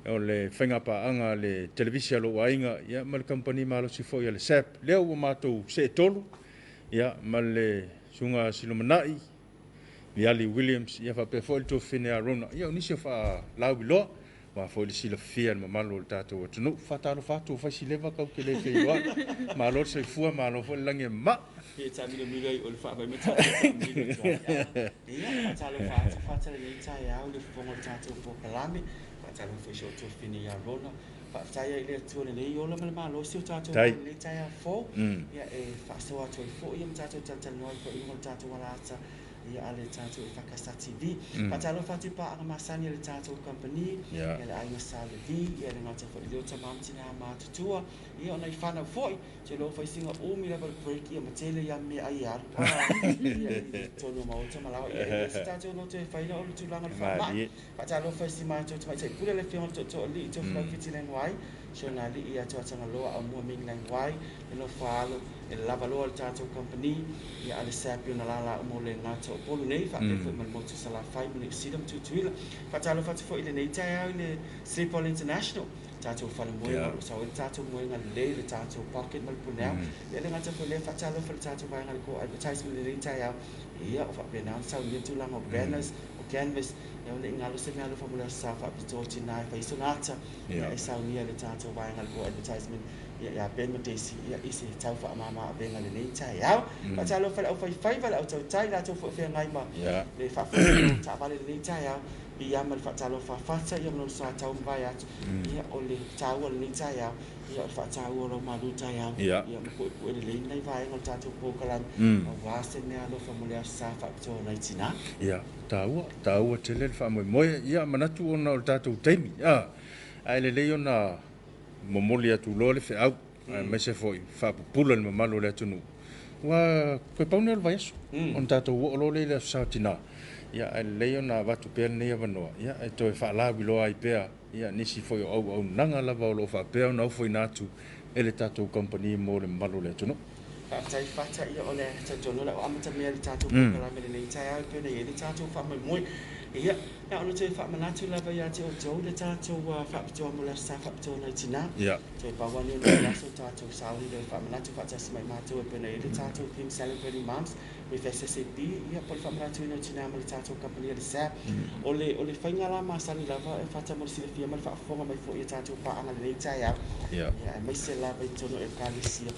o le faigapaaga a le televise a lou aiga, ia, ma le kamupani malosi foi a le SAP. Lea ua matou seetolu, ia, ma le Susuga Silumanai Viali Williams, ia faapea foi le tuafafine Arona, ia o nisi o faalauiloa aua foi le silafia e le mamalu o le tatou atunuu. Faatalofa atu, ua fai si leva kau te le feiloai. Malo le soifua, malo foi le lagi e mama. Ia taamilomilo ai o le faavae ma tatou taamilo atu ai. Ia, faatalofa atu fata lenei taeao i le fofoga o le tatou polokalame. Faatalofa foi i si ou tuafafine ia Rona. Faafetai ai i le Atua lelei ola ma le malosi o tatou mai i lenei taeao fou. Ia, e faasoa atu ai foi ma tatou talatalanoa ai foi i luga o le tatou alaata ia a le tatou EFKS TV. Faatalofa atu i paaga masani a le tatou kamupani, ia le Aiga Sa Levi, ia le gata foi i leo tama ma tina matutua, ia o nai fanau foi, te iloa fai sina umi lava le break ia ma tele ia meaai e alu ia i totonu o maota ma laoa. Ia e leai se tatou loto e fai o le tulaga o le faamai. Faatalofa i si matou tamaitai pule le Afioga i le Tootooalii Tofilau Fiti Leaguai, si ona alii ia Tuatagaloa Aumua Ming Leaguai, le nofo a alo e lava loa le tatou kamupani ia a le SAP i ona lala uma o le gata o Upolu nei faapea foi ma le motu o Salafai ma Niu Sila ma Tutuila. Faatalofa atu foi i lenei taeao i le Sleep Well International, tatou fale moega o lo o sau ai le tatou moega lelei, le tatou pocket ma le puneao. Ia le gata foi lea, faatalofa i le tatou vaega le Core Advertisement i lenei taeao. Ia o faapena ona saunia le tulaga o banners, o canvas, ia ne i galo se mea alofa mo le Aso Sa faapitoa o tina e fai sona ata, ia e saunia e le tatou vaega le Core Advertisement ia ia Ben ma Daisy ia i se tau faamama avega i lenei taeao. Faatalofa i le aufaifaiva, le autautai, latou foi o feagai ma le faafoeina o taavale i lenei taeao. Piiama i le faatalofa a Fata ia ma lona soatau ma vae atu. Ia o le taua o lenei taeao, ia o le faataua o lau malu taeao, ia ma puepue lelei nai vaega o le tatou polokalame aua se mea alofa mo le Aso Sa faapitoa o nai tina. Ia, taua, taua tele le faamoemoe. Ia, manatu ona o le tatou taimi, ae lelei ona momoli atu loa le feau, aemaise foi faapupula i le mamalu o le atunuu, ua toe pau lenei o le vaiaso ona tatou oo loa lea i le Aso Sa o Tina. Ia, ae lelei ona avatu pea lenei avanoa, ia, e toe faalauiloa ai pea, ia, nisi foi o auaunaga lava o lo o faapea ona ofoina atu e le tatou kamupani mo le mamalu o le atunuu. Faafetai Fata, ia o le talitonu o le a amata mea le tatou polokalame lenei taeao e pei ona i ai le tatou faamoemoe. Ia, na ona toe faamanatu lava ia te outou le tatou faapitoa mo le Aso Sa Faapitoa nai Tina. Toe pau lava lenei o le aso tatou sauni loa e faamanatu faatasi mai matou e pei ona i ai le tatou theme Celebrating Moms with SSAB, ia po o le faamanatuina o tina ma le tatou kamupani a le SAB. O le, o le faiga la masani lava e Fata mo le silafia ma le faafofoga mai foi i a tatou paaga lenei taeao, ia aemaise lava i totonu o Ekalesia.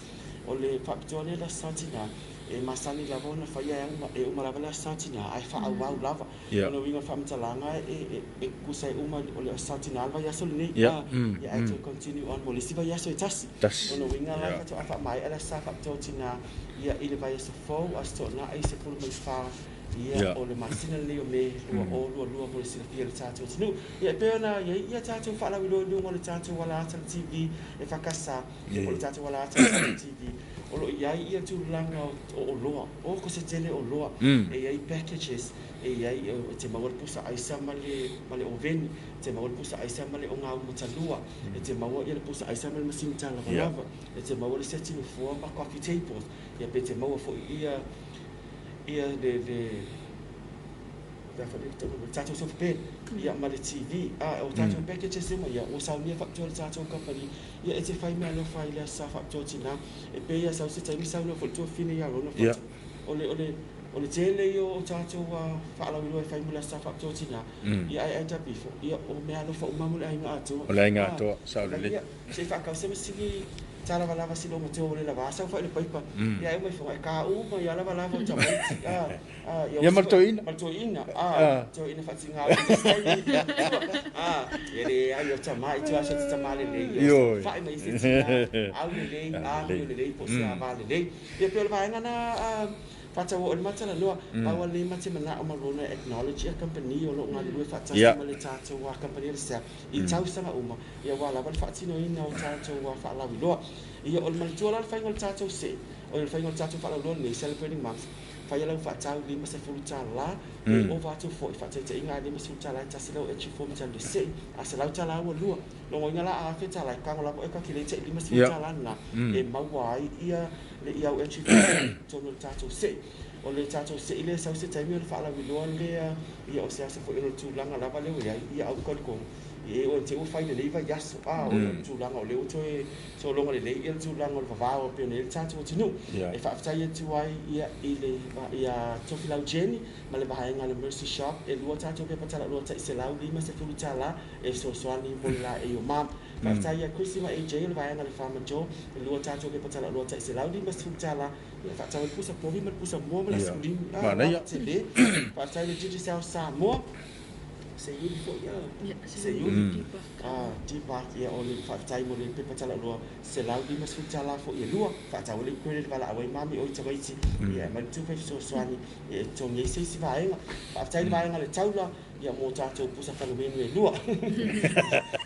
O le faapitoa lea i le Aso Sa Tina, e masani lava ona faia e uma, e uma lava le Aso Sa Tina, ae faaauau lava. O le uiga o le faamatalaga e tutusa ai uma o le Aso Sa Tina le vaiaso lenei, a, ia ae toe continue on mo le isi vaiaso e tasi. O le uiga la faatoa faamaea le Aso Sa faapitoa o Tina ia i le vaiaso fou, Aso Toonai 14 ia o le masina lenei o Me 2022 mo le silafia e le tatou atunuu. Ia e pei ona i ai ia tatou faalauiloa i luga o le tatou alaata le TV e FKS, po o le tatou alaata le TV, o lo o i ai ia tulaga o oloa, o ko se tele oloa, e i ai packages, e i ai, e te maua le pusa aisa ma le, ma le oveni, e te maua le pusa aisa ma le ogaumu matalua, e te maua ia le pusa aisa ma le masini talavalava, e te maua le seti nofoa ma coffee tables, ia pe te maua foi ia, ia le, le, le tatou sofa bed, ia ma le TV, a o tatou packages uma ia, ua saunia faapitoa e le tatou kamupani. Ia e te fai meaalofa ai i le Aso Sa faapitoa tina, e pei lava sau se taimi saunoa foi le tuafafine ia Rona Fatu. O le, o le, o le tele ia o tatou faalauiloa e fai mo le Aso Sa faapitoa tina, ia ae end up ifo, ia o meaalofa uma mo le aiga atoa. O le aiga atoa, sao lelei. Ia, se i faatau se masini talavalava si loomatua ua le lava sau foi le paipa, ia ae uma ifo, e ka uma ia lavalava o tamaiti, Ia ma le toeaina. Ma le toeaina, a, toeaina faatiga a, ia leai o tama i tua atu te tama lelei, ia fa'i mai se tina, au lelei, amio lelei, po o se ava lelei. Ia pei o le vaega na faatau o le matalanoa, pau lava lenei ma te manao ma lona acknowledge ia kamupani o lo o galulue faatasi ma le tatou kamupani a le SAP i tausaga uma, ia aua lava le faatinoina o tatou faalauiloa. Ia o le manatua la le faiga o le tatou see, o le faiga o le tatou faalauiloa lenei, Celebrating Moms, Faia lau faatau $50, e ova atu foi, faataitaiga a $50 e tasi lau entry form e te alu i le se'i, a $100 ua lua. Lona uiga la a $1,000 e tago lava oe calculate i $50 lena e maua ai ia le au entry form i totonu o le tatou se'i. O le tatou se'i lea e sau se taimi ona faalauiloa lea, ia o se aso foi ona o le tulaga lava lea ua i ai, ia aua talitonu e o te ua fai lenei vaiaso, a o le tulaga o lea ua toe sologa lelei ia le tulaga o le vavao e pei ona i ai le tatou atunuu. E faafetai atu ai ia i le ia Tofilau Jenny ma le vaega a le Mercy Shop, e lua tatou pepa talaloa tai $150 e fesoasoani mo le laei o mama. Faafetai ia Chrissy ma AJ o le vaega a le Farmer Joe, e lua tatou pepa talaloa tai $150 e faatau ai le pusa povi ma le pusa moa ma le asakulimi. Manaia. Tele. Faafetai i le Digicel Samoa. Seiuli foi ia. Seiuli. Deepak, ia o le faafetai mo le pepa talaloa $150 foi e lua. Faatau ai le credit valaau ai mami o i tamaiti. Ia e aumai le tupe fesoasoani e totogi ai se isi vaega. Faafetai i le vaega le taula ia mo tatou pusa fanuinu e lua.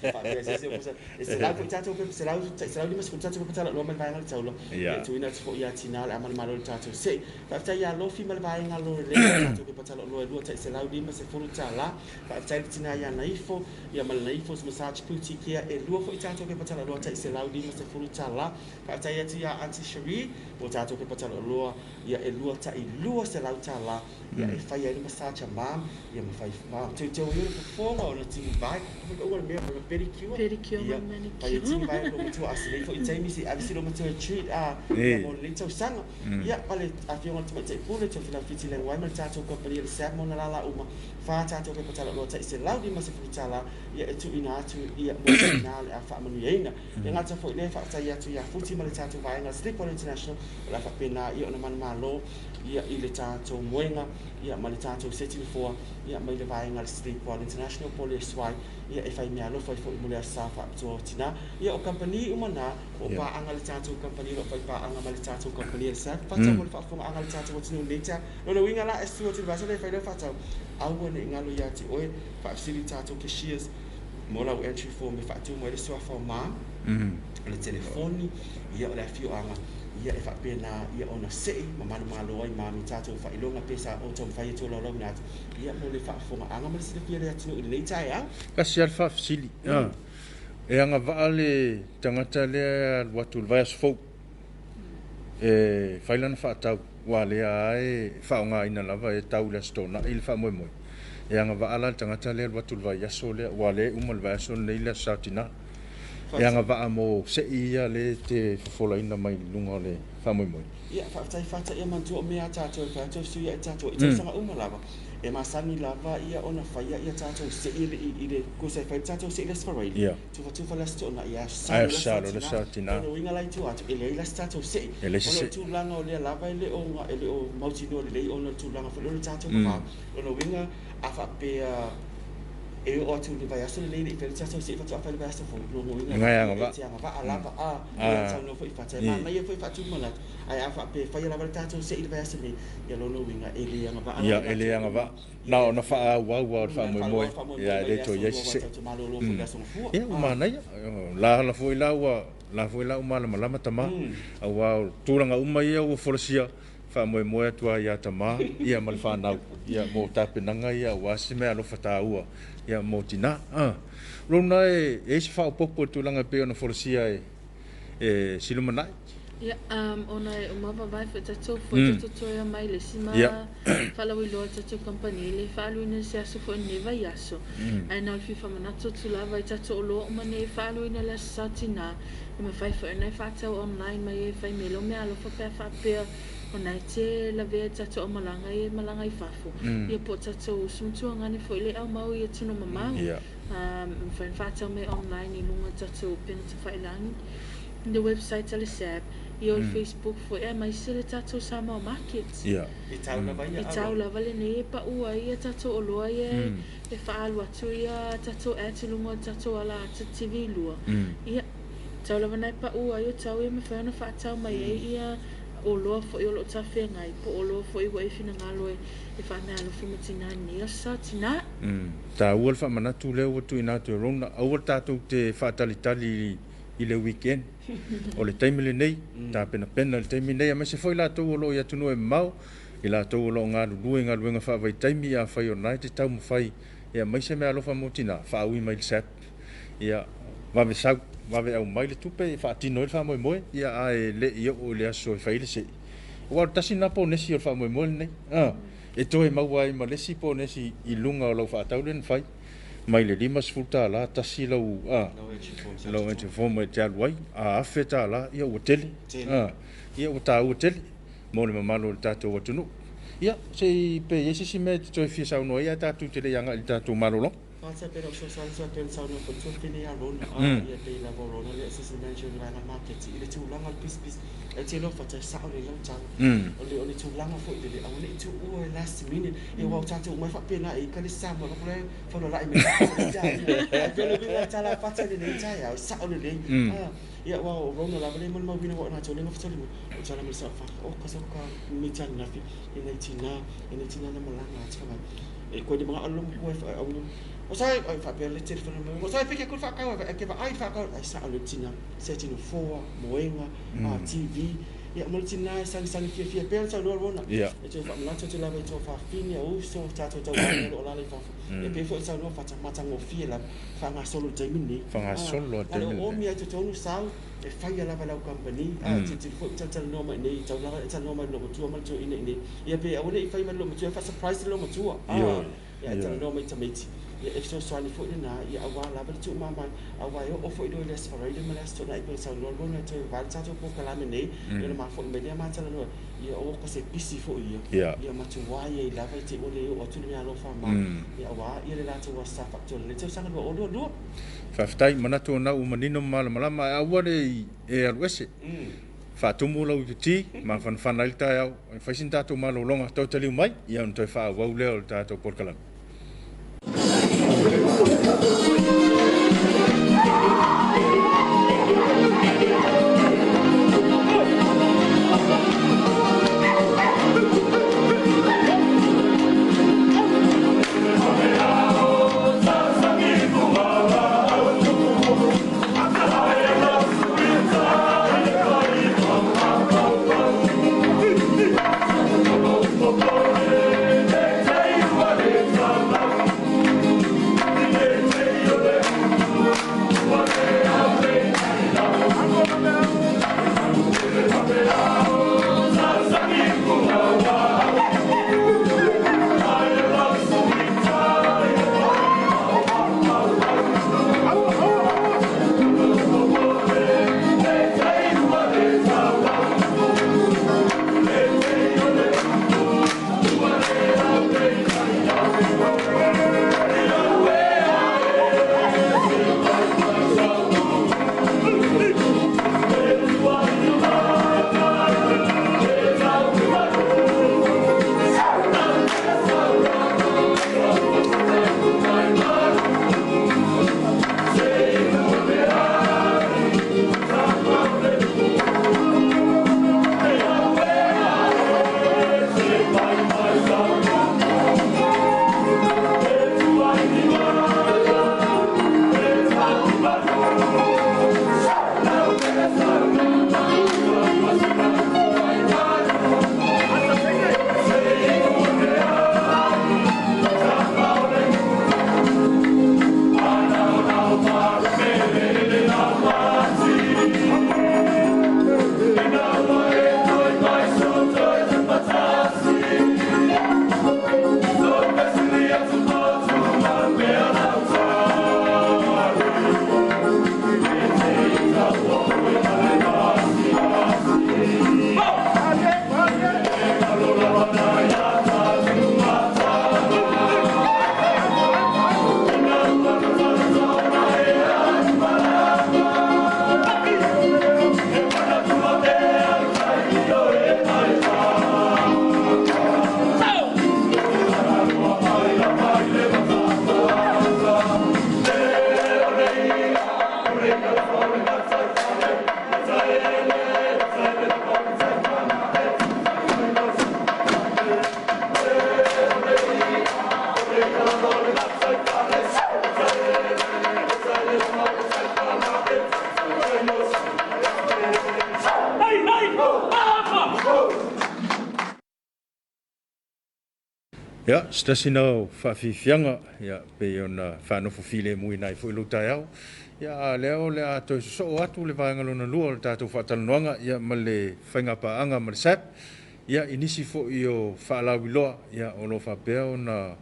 Faapea se isi o pusa. E selau foi tatou pepa, selau, $150 tatou pepa talaloa ma le vaega le taula. Ia tuuina atu foi ia tina le amana malo i le tatou se'i. Faafetai ia Lofi ma le vaega lelei o tatou pepa talaloa e lua tai $150. Faafetai le tina ia Naifo, ia ma le Naifo's Massage Boutique ia e lua foi tatou pepa talaloa tai $150. Faafetai atu ia Aunty Cherie mo tatou pepa talaloa ia e lua tai $200 ia e fai ai le massage a mom ia ma fai ma teuteu ai ona fofoga ona tigivae. Fai ka ua le mea ma pedicure. Pedicure ia ma manicure. Fai e tigivae lo matua a se foi taimi se ave se lo matua e treat a ia mo lenei tausaga. Ia ma le afioga i le Tamaitai Pule Tofilau Fiti Leaguai ma le tatou kamupani a le SAB ma ona lala uma fa tatou pepa talaloa tai $150 ia e tuuina atu ia mo tina o le a faamanuiaina. E gata foi lea e faafetai atu ia Futi ma le tatou vaega Sleep Well International o le a faapena ia ona manumalo ia i le tatou moega ia ma le tatou seti nofoa ia mai le vaega le Sleep Well International po o le SY ia e fai meaalofa ai foi mo le Aso Sa Faapitoa o Tina. Ia o kamupani uma na o paaga le tatou kamupani o lo o fai paaga ma le tatou kamupani a le SAB. Faatau mo le faafofogaaga a le tatou atunuu i lenei taeao. Lona uiga la e susu atu i le vaiaso lea e fai lau faatau, aua ne i galo ia te oe, faafesili i tatou cashiers mo lau entry form e faatumu ai le suafa o ma, o le telefoni, ia o le afioaga, ia e faapena ia ona sei ma manumalo ai ma ni tatou faailoga pe sa o taumafai e tolaulauina atu ia mo le faafofogaaga ma le silafia o le atunuu i lenei taeao. Tasi lava le faafesili. E agavaa le tagata lea e alu atu i le vaiaso fou e fai lana faatau, aua o lea lava e faaaogaina lava e tau i le Aso Toonai le faamoemoe. E agavaa la le tagata lea e alu atu i le vaiaso lea, aua o lea e uma i le vaiaso lenei le Aso Sa o Tina. E agavaa mo sei ia lea e te fofolaina mai luga o le faamoemoe. Ia, faafetai Fata, ia manatua o mea a tatou e fai atu e sui ai tatou i tausaga uma lava. E masani lava ia ona faia ia tatou sei e le i le kusa e fai le tatou sei i le Aso Faraile, tufatufa le Aso Toonai, ae Aso Sa le Aso Tina. Lona uiga la i tua atu, e leai la se tatou sei. Ona o le tulaga o lea lava e le o e le o mautinoa lelei ona o le tulaga foi lea o le tatou vavao. Lona uiga a faapea e oo atu i le vaiaso lenei e le i faia le tatou sei faatoa fai le vaiaso fou, lona uiga e te agavaa lava a ia saunoa foi Fata. E manaia foi faatumanatu, ae a faapea e faia lava le tatou sei i le vaiaso nei, ia lona uiga e le agavaa la. Ia e le agavaa, na ona faaauau lava o le faamoemoe, ia e le toe i ai se sei. Ia ua manaia, la la foi la ua la foi la ua malamalama tama, aua o tulaga uma ia ua folasia, faamoemoe atu lava ia tama ia ma le fanau ia mo tapenaga ia aua se meaalofa taua ia mo tina. Lona e i ai se faaopoopo i le tulaga e pei ona folasia e Silumanai. Ia, ona e uma vavae foi tatou foi tatou toe omai le isi ma faalauiloa a tatou kamupani le faaaluina i se aso foi lenei vaiaso. Ae na o le fia faamanatu atu lava i tatou oloa uma nei e faaaluina i le Aso Sa Tinā, e mafai foi ona e faatau online mai ai e fai mai ai lou meaalofa pe a faapea ona e te lavea i tatou aumalaga ia e malaga i fafo, ia po o tatou uso ma tuagane foi le aumau i atunuu mamao. Mafai ona faatau mai online i luga o tatou upega tafailagi i le website a le SAB, ia o le Facebook foi aemaise le tatou Samoa Market. I tau lava ia I tau lava lenei e pau ai ia tatou oloa ia e faaalu atu ia tatou ads i luga o tatou ala ata TV lua. Ia, tau lava na e pau ai o tau ia mafai ona faatau mai ai ia oloa foi o lo o talafeagai po o oloa foi ua e finagalo e faameaalofa ma tinā nei aso sa tinā. Taua le faamanatu lea ua tuuina atu e Rona, aua tatou te faatalitali i le weekend. O le taimi lenei, tapenapena i le taimi lenei, aemaise foi latou o lo o i atunuu e mamao. i latou o lo o galulue i galuega faavaitaimi, afai o lena e te taumafai e aumai se meaalofa mo tina, faaui mai i le SAP, ia vave sau, vave aumai le tupe e faatino ai le faamoemoe, ia ae le i oo i le aso e fai ai le sei. Aua o le tasi lena ponesi o le faamoemoe lenei, e toe maua ai ma le isi ponesi i luga o lau faatau lea na fai, mai le $50 tasi lau, lau entry form e te alu ai, a $1,000, ia ua tele, ia ua taua tele mo le mamalu o le tatou atunuu. Ia, se i pe i ai se isi mea e te toe fia saunoa ai ae tatou te le i agai i le tatou malologa. Faafetai pea lau fesoasoani sa pei ona saunoa foi le tuafafine ia Rona. Ia pei lava o Rona le Assistant Manager i le vaega maketi i le tulaga o le pisinisi. E te iloa Fata e sao lelei lau tala. O le o le tulaga foi lele aua ne i tuua i last minute. Ia aua o tatou uma e faapena e i ka le Samoa alofa la e falualai mai Ae pei o le uiga o le tala a Fata i lenei taeao e sao lelei. Ia aua o Rona lava lea e molimauina aua o i latou lea e gafataulimaina. O tala mai sa fa o ka sa ka mi tala na fi e nei tina e nei tina na malanga atu fa e koe ni mga alo mo fa au o sa ai fa pe le telefone mo o sa pe ke ko fa ka e ke va ai fa ka ai sa le tina se tino foa moenga a TV ia mo le tina e sangi sangi fia fia pe sa no rona e te fa manato te lava i to fa fini au so ta to tau lo la le fa e pe fo sa no fa ta mata ngo fia la fa nga solo taimi ni fa nga solo taimi o mi ai to tonu sau e faia lava lau kamupani, a tilotilo foi ma talatalanoa mai i inei, taulaga e talanoa mai i le loomatua ma le toeaina i inei. Ia pe aua ne i fai mai le loomatua e faa-surprise le loomatua, a ia e talanoa mai i tamaiti. Ia e fesoasoani foi lena, ia aua lava le tuumama, aua e oo foi loa i le Aso Faraile ma le Aso Toonai pei ona saunoa le Rona e toe vavai le tatou polokalame nei, ia ona ma foi mai lea ma talanoa, ia o se pisi foi ia, ia matuai ai lava i te i ua le oo atu le meaalofa ma, ia aua ia le latou Aso Sa faapitoa i lenei tausaga 2022. Faafetai, manatu o na ua manino ma malamalama, ae aua le i e alu ese. Faatumu lau iputi, mafanafana ai le taeao, e fai sina tatou malologa, toe taliu mai, ia ona toe faaauau lea o le tatou polokalame. Ia, se tasi lena o faafiafiaga, ia, pei ona faanofo filemuina ai foi lou taeao. Ia, a o lea o le a toe sosoo atu le vaega lona lua o le tatou faatalanoaga, ia, ma le faigapaaga ma le SAP, ia, i nisi foi o faalauiloa, ia, o lo o faapea ona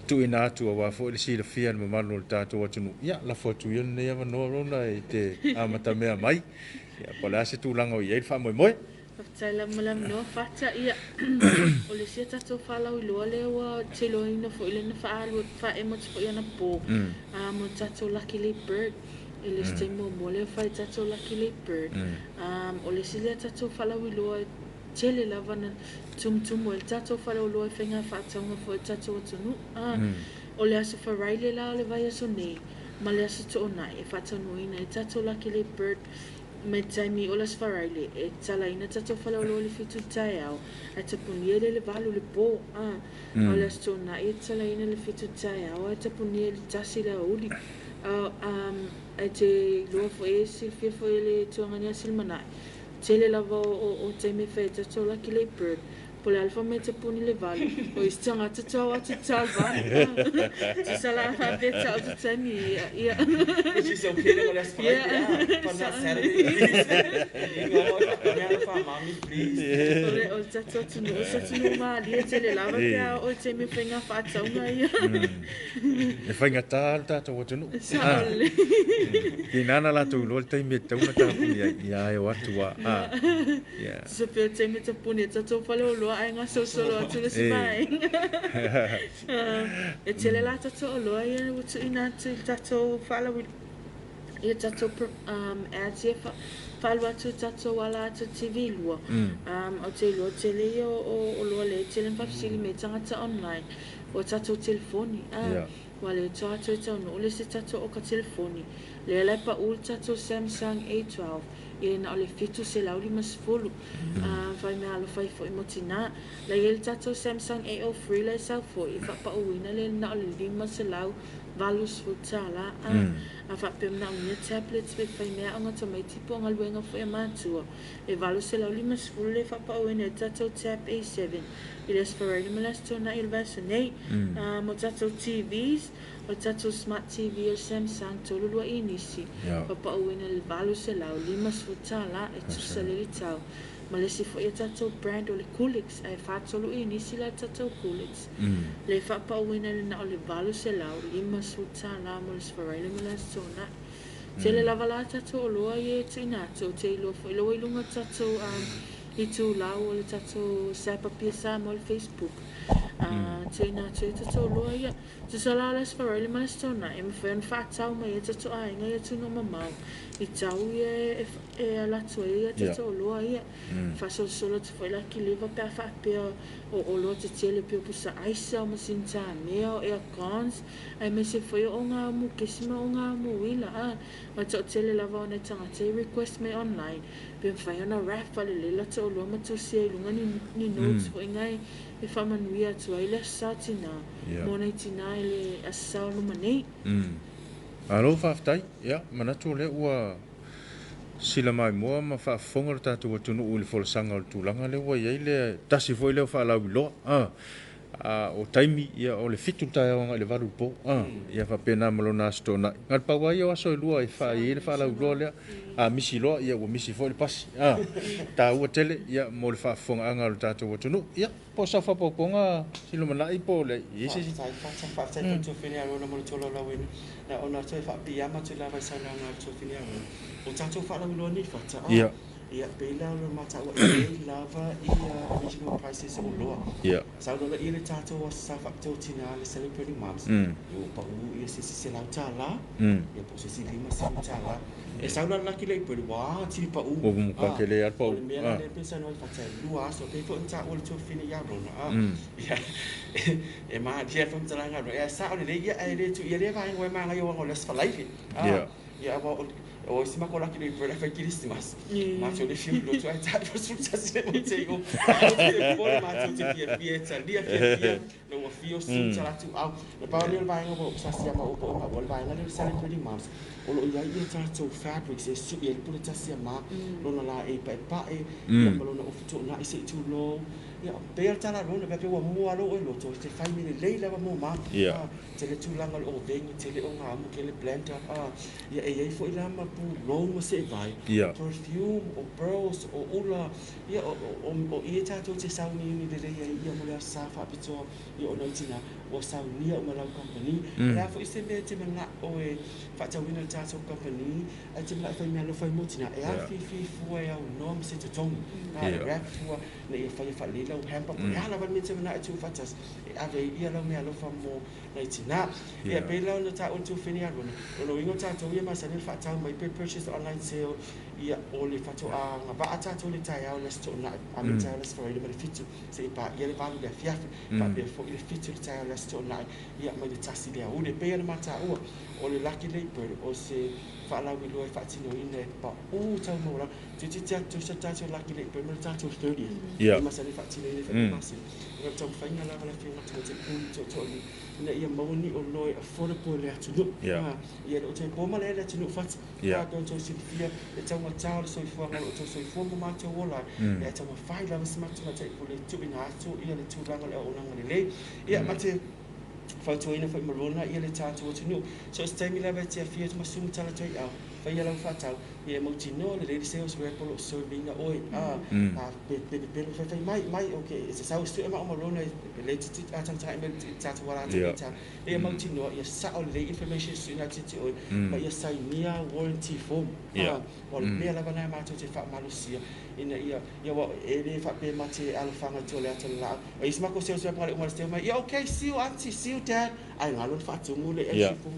tuuina atu aua foi le silafia e le mamalu o le tatou atunuu. Ia, lafo atu ia lenei avanoa Rona e te amatamea mai, ia, po o le a se tulaga o i ai le faamoemoe. Faafetai lava mo le avanoa Fata. Ia, o le isi a tatou faalauiloa lea ua teiloaina foi lea na faaalu faaemo atu foi anapo mo le tatou Lucky Late Bird. E le o se taimi muamua lea o fai tatou Lucky Late Bird. O le isi lea tatou faalauiloa e tele lava na tumutumu ai le tatou faleoloa i faiga faatauga foi a le tatou atunuu. O le aso Faraile la o le vaiaso nei ma le aso Toonai e faataunuuina ai tatou Lucky Late Bird. Mai le taimi o le Aso Faraile e tatalaina tatou faleoloa i le 7 i le taeao ae tapunia i le 8 i le po. A o le Aso Toonai e tatalaina i le 7 i le taeao ae tapunia i le 1 i le aoauli. Ae te iloa foi e silafia foi e le Tuagani Asilimana'i, tele lava o taimi e fai ai tatou Lucky Late Bird. Po o le a le fai mai tapuni le 8, o isi tagata tau atu tau 8. Tusa la faapea tau atu taimi ia. Which is okay le aso Faraile, yeah. But not Saturday, please. Mommy, please. O le tatou atunuu, o se atunuu malie tele lava pe a oo i taimi o faiga faatauga ia. E faigata le tatou atunuu. Sao lelei. Tiga na latou iloa le taimi e tatau ona tapuni ai, ia e o atu a. Yeah. Tusa pea o taimi tapuni e tatou faleoloa ae gasolosolo atu le isi vaega. E tele la tatou oloa ia ua tuuina atu i le tatou ia tatou ads ia faalu atu i tatou ala atu TV 2. Ou te iloa tele ia o oloa lea e tele na faafesili mai ai tagata online o tatou telefoni. Ua le toa atu e taunuu le isi tatou oka telefoni. Lea la e pau le tatou Samsung A12 ia na o le 750. Fai mea alofa ai foi mo tinā. La i ai le tatou Samsung A03 la e sau foi e faapauina le na o le 580 tālā. A faapea manaomia tablets pe fai mea aoga tamaiti po o galuega foi a matua e 850 le faapauina ai le tatou Tab A7 i le Aso Faraile ma le Aso Toonai o le vaiaso nei. Mo tatou TVs, o le tatou Smart TV o le Samsung 32 inisi, faapauina i le 850 tālā e tusa lelei le tau. Ma le isi foi a tatou brand o le Coolix, ae 43 inisi la le tatou Coolix, le faapauina i le na o le 850 tālā mo le Aso Faraile ma le Aso Toonai. Tele lava la tatou oloa ia e tuuina atu, ou te iloa foi lea ua i luga o tatou itulau o le tatou Sapa Pia Samoa i le Facebook. Tuuina atu ai tatou oloa ia. Tusa la o le Aso Faraile ma le Aso Toonai, e mafai ona faatau mai ai tatou aiga i atunuu mamao i tau ia e alu atu ai ia tatou oloa ia. Faasolosolo atu foi la kiliva pe a faapea o oloa tetele pei o pusa aisa, o masini tamea, o aircons, aemaise foi o ogaumu kesi ma ogaumu uila. A, ma le toatele lava o nai tagata e request mai online pe mafai ona wrap faalelei latou oloa ma tusia i luga ni, ni notes foi ngai e faamanuia atu ai le aso sa tinā mo nai tinā i le aso sa o luma nei. Malo faafetai. Ia, manatu o lea ua sila maimoa ma faafofoga le tatou atunuu i le folasaga o le tulaga lea ua i ai le tasi foi lea o faalauiloa. A o taimi, ia, o le 7 le taeao agai i le 8 le po. Ia faapena ma lona Aso Toonai. Na o le pau lava ia o aso e lua e fai ai le faalauiloa lea. A misi loa, ia ua misi foi le pasi. Taua tele, ia, mo le faafofogaaga o le tatou atunuu. Ia, po o sau faaopoopoga Silumanai po o le i ai se isi. Faafetai, faafetai, faafetai foi Tuafine Arona mo le tolaulauina. Na ona toe faapiiama atu lava i saunoaga a le Tuafine Arona. O tatou faalauiloa nei Fata, a. Ia, pei la o le mataua e leai lava ia original prices o oloa. Saunoa ia le tatou aso sa faapitoa o tina le celebrating moms, ia ua pau ia se isi $100, ia po o se isi $50. E sau la le laki lea i Peru, ua tili pau. Ua matua tele lava le pau. O le mea la lea pei saunoa ai Fata, e lua aso, pei foi ona taua le tuafafine ia Rona, ia, e malie le faamatalaga a Rona, ia e sao lelei, ia ae le tuu ia lea vaega ua e manaia aua o le aso Faraile. Ia aua o o isi makou laki nei brother fai kirisimasi matou le fiu lotu ae tai 21 le mo te o e pole matou te fiafia e talia fiafia le ua fio su tala tu au le pau lea o le vaega ua sa sia ma o po o ma le vaega lea o le celebrating moms o lo o i ai ia tatou fabrics e sui ai le pule tasi a ma lona laei paepae ia ma lona ofu toonai se i tulou. Ia, pei lava le tala a Rona, faapea ua mua lou oe loto, e te fai mea lelei lava mo ma. Ia. Tele tulaga o le oveni, tele ogaumu, tele blender. Ia, e i ai foi la ma pulou ma seevae, perfume, o pearls, o ula, ia, o i e tatou te sauniuni lelei ai ia mo le Aso Sa faapitoa, ia ona i tina, ua saunia uma e lau kamupani. O le a foi se mea e te manao e faatauina i le tatou kamupani, ae te manao e fai meaalofa ai mo tina, e afifi fua e aunoa ma se totogi, e wrap fua ina ia faia faalelei lau hamper, po o le a lava le mea e te manao e tuufaatasi, e ave ai ia lau meaalofa mo nai tina. Ia, pei la ona taua le tuafafine ia Rona, o lona uiga o tatou ia e masani ona faatau mai pe purchase online sale, ia, o le faatoa agavaa tatou i le taeao i le Aso Toonai, a me le taeao i le Aso Faraile mai le 7 seia paia le 8 i le afiafi, faapea foi le 7 i le taeao i le Aso Toonai, ia, mai le 1 i le aoauli. E pei ona mataua, o le Lucky Late Bird, o se faalauiloa e faatinoina e pau tau maualalo. Toeitiiti atu tusa le tatou Lucky Late Bird ma le tatou 30th. E masani faatinoina i faiga masina. O le taumafaiga lava le Afioga Tamaitai Pule Tootooalii ina ia maua ni oloa e affordable i le atunuu. Ia le o toe po malae le atunuu fati. A pe outou silafia le taugata o le soifuaga o lo o outou soifua ma matou ola ai, ae taumafai lava si matou Tamaitai Pule e tuuina atu ia le tulaga o le auaunaga lelei. Ia ma te fautuaina foi ma Rona ia le tatou atunuu. So o se taimi lava e te afio atu ma sumu tala toiau, faia lau faatau, ia e mautinoa lelei le sales rep o lo o serve ina oe. A pe pepelo faifai mai, mai, okay, e te sau e sue ma o Rona e le te tagatagai mai i le tatou ala atu i ta. Ia mautinoa ia sao lelei information e sueina atu ia te oe, ma ia sainia warranty form. O le mea lava lena matou te faamalosia ina ia, ia aua e le faapea ma te alofaga i tua o le ata o le laau. O isi matou sales rep na le uma le mai, ia okay, see you auntie, see you dad. Ae galo ona faatumu le entry form,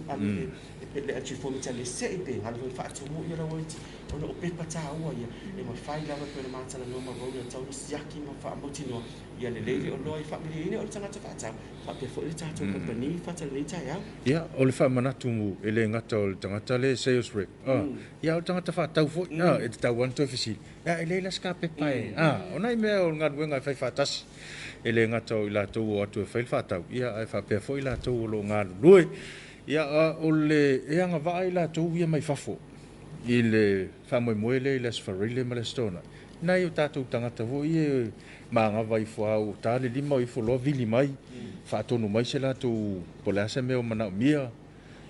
le entry form e tali sei pe galo foi faatumu ia la warranty. Ona o pepa taua ia, e mafai lava pe ona matalanoa ma Rona e tatau ona siaki ma faamautinoa ia lelei le oloa e faamaliaina o le tagata faatau, faapea foi le tatou kamupani faatalelei taeao. Ia, o le faamanatu e le gata o le tagata le sales rep, ia o le tagata faatau foi, e tatau lava ona toe fesili, ia e leai la se kapepa e, o nai mea o le galuega e fai faatasi, e le gata o i latou o atu e fai le faatau, ia ae faapea foi i latou o lo o galulue. Ia, o le, e agavaa i latou ia mai fafo i le faamoemoe lea i le Aso Faraile ma le Aso Toonai, nai o tatou tagata foi ia e magava ifo lava ua ta le 5 o ifo loa vili mai, faatonu mai se latou, po o le a se mea o manaomia,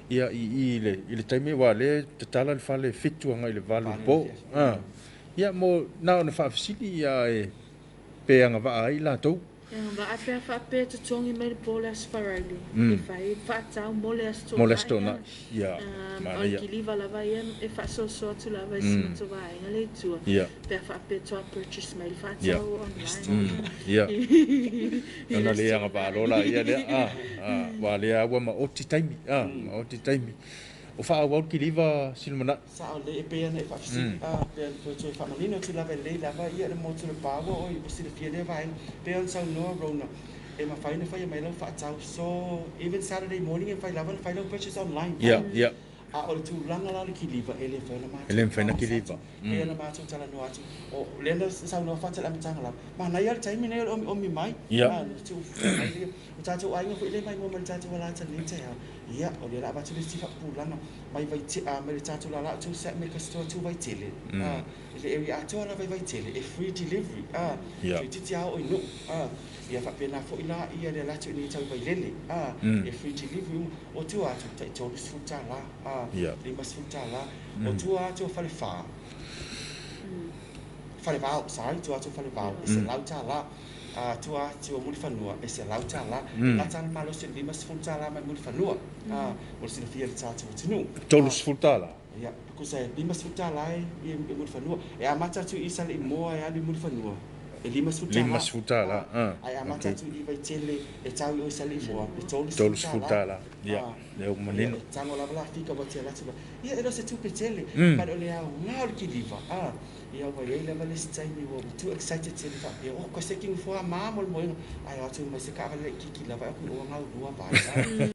ia i le taimi aua o lea e tatala le fale e 7 agai i le 8 i le po. Ia mo na ona faafesili ia e pe agavaa ai latou. E agavaa pe a faapea e totogi mai le po o le Aso Faraile, e fai faatau mo le Aso Mo le Aso Toonai. Toonai. Ia, O le manaia. kiliva lava ia e faasoasoa atu lava i si matou vaega le i tua, pe a faapea toa purchase mai le faatau online. Ia. I le Ona Aso le agavaa Toonai. loa laia lea, aua lea ua maoti taimi, maoti taimi. O faaauau le kiliva Silumanai. Sao lelei e pei ona e faafesili, pei ona toe toe faamanino atu lava e lelei lava ia le motu o le paua oi ua silafia lea vaega. Pei ona saunoa Rona, e mafai ona faia mai lau faatau. So, even Saturday morning e mafai lava ona fai lau purchase online. Ia, ia. A o le tulaga la o le kiliva, e le mafai ona E le matou mafai ona faasa kiliva. atu. Pei ona matou talanoa atu, o lea na saunoa Fata i le amataga lava, manaia le taimi nei o le omiomi mai. Na tuu mai lea. O tatou aiga foi lea e maimoa mai le tatou alata i lenei taeao. Ia, o lea o le a avatu le isi faapupulaga mai Vaite, mai le tatou lala o Satmeka Store atu Vaitele, i le area atoa lava i Vaitele, e free delivery, toeitiiti lava oo i Nuu, ia faapena foi la ia le alu atu i inei tau i Vailele, e free delivery uma. O tua atu, tai $30, $50. O tua atu o Falefa, Falevao, sorry, tua atu o Falevao, e $100. Tua atu o Mulifanua, e $100. E gata lava le malosi o le $50 mai Mulifanua, mo le silafia e le tatou atunuu. $30? Ia, tusa e $50 e i Mulifanua. E amata atu i Saleimoa e alu i Mulifanua, e $50. $50, Ae amata atu i Vaitele e tau i o i Saleimoa, e $30. $30. Ia, lea ua manino. Ia, e tago lava la fika ua te alu atu la. Ia, e le o se tupe tele, but o le aoga o le kiliva. Ia, ua i ai lava le isi taimi ua too excited tele faapea, oh, koe se kingi fua ma mo le moega. Ae o atu mai se taavale laitiiti lava e aku i o gaulua vai.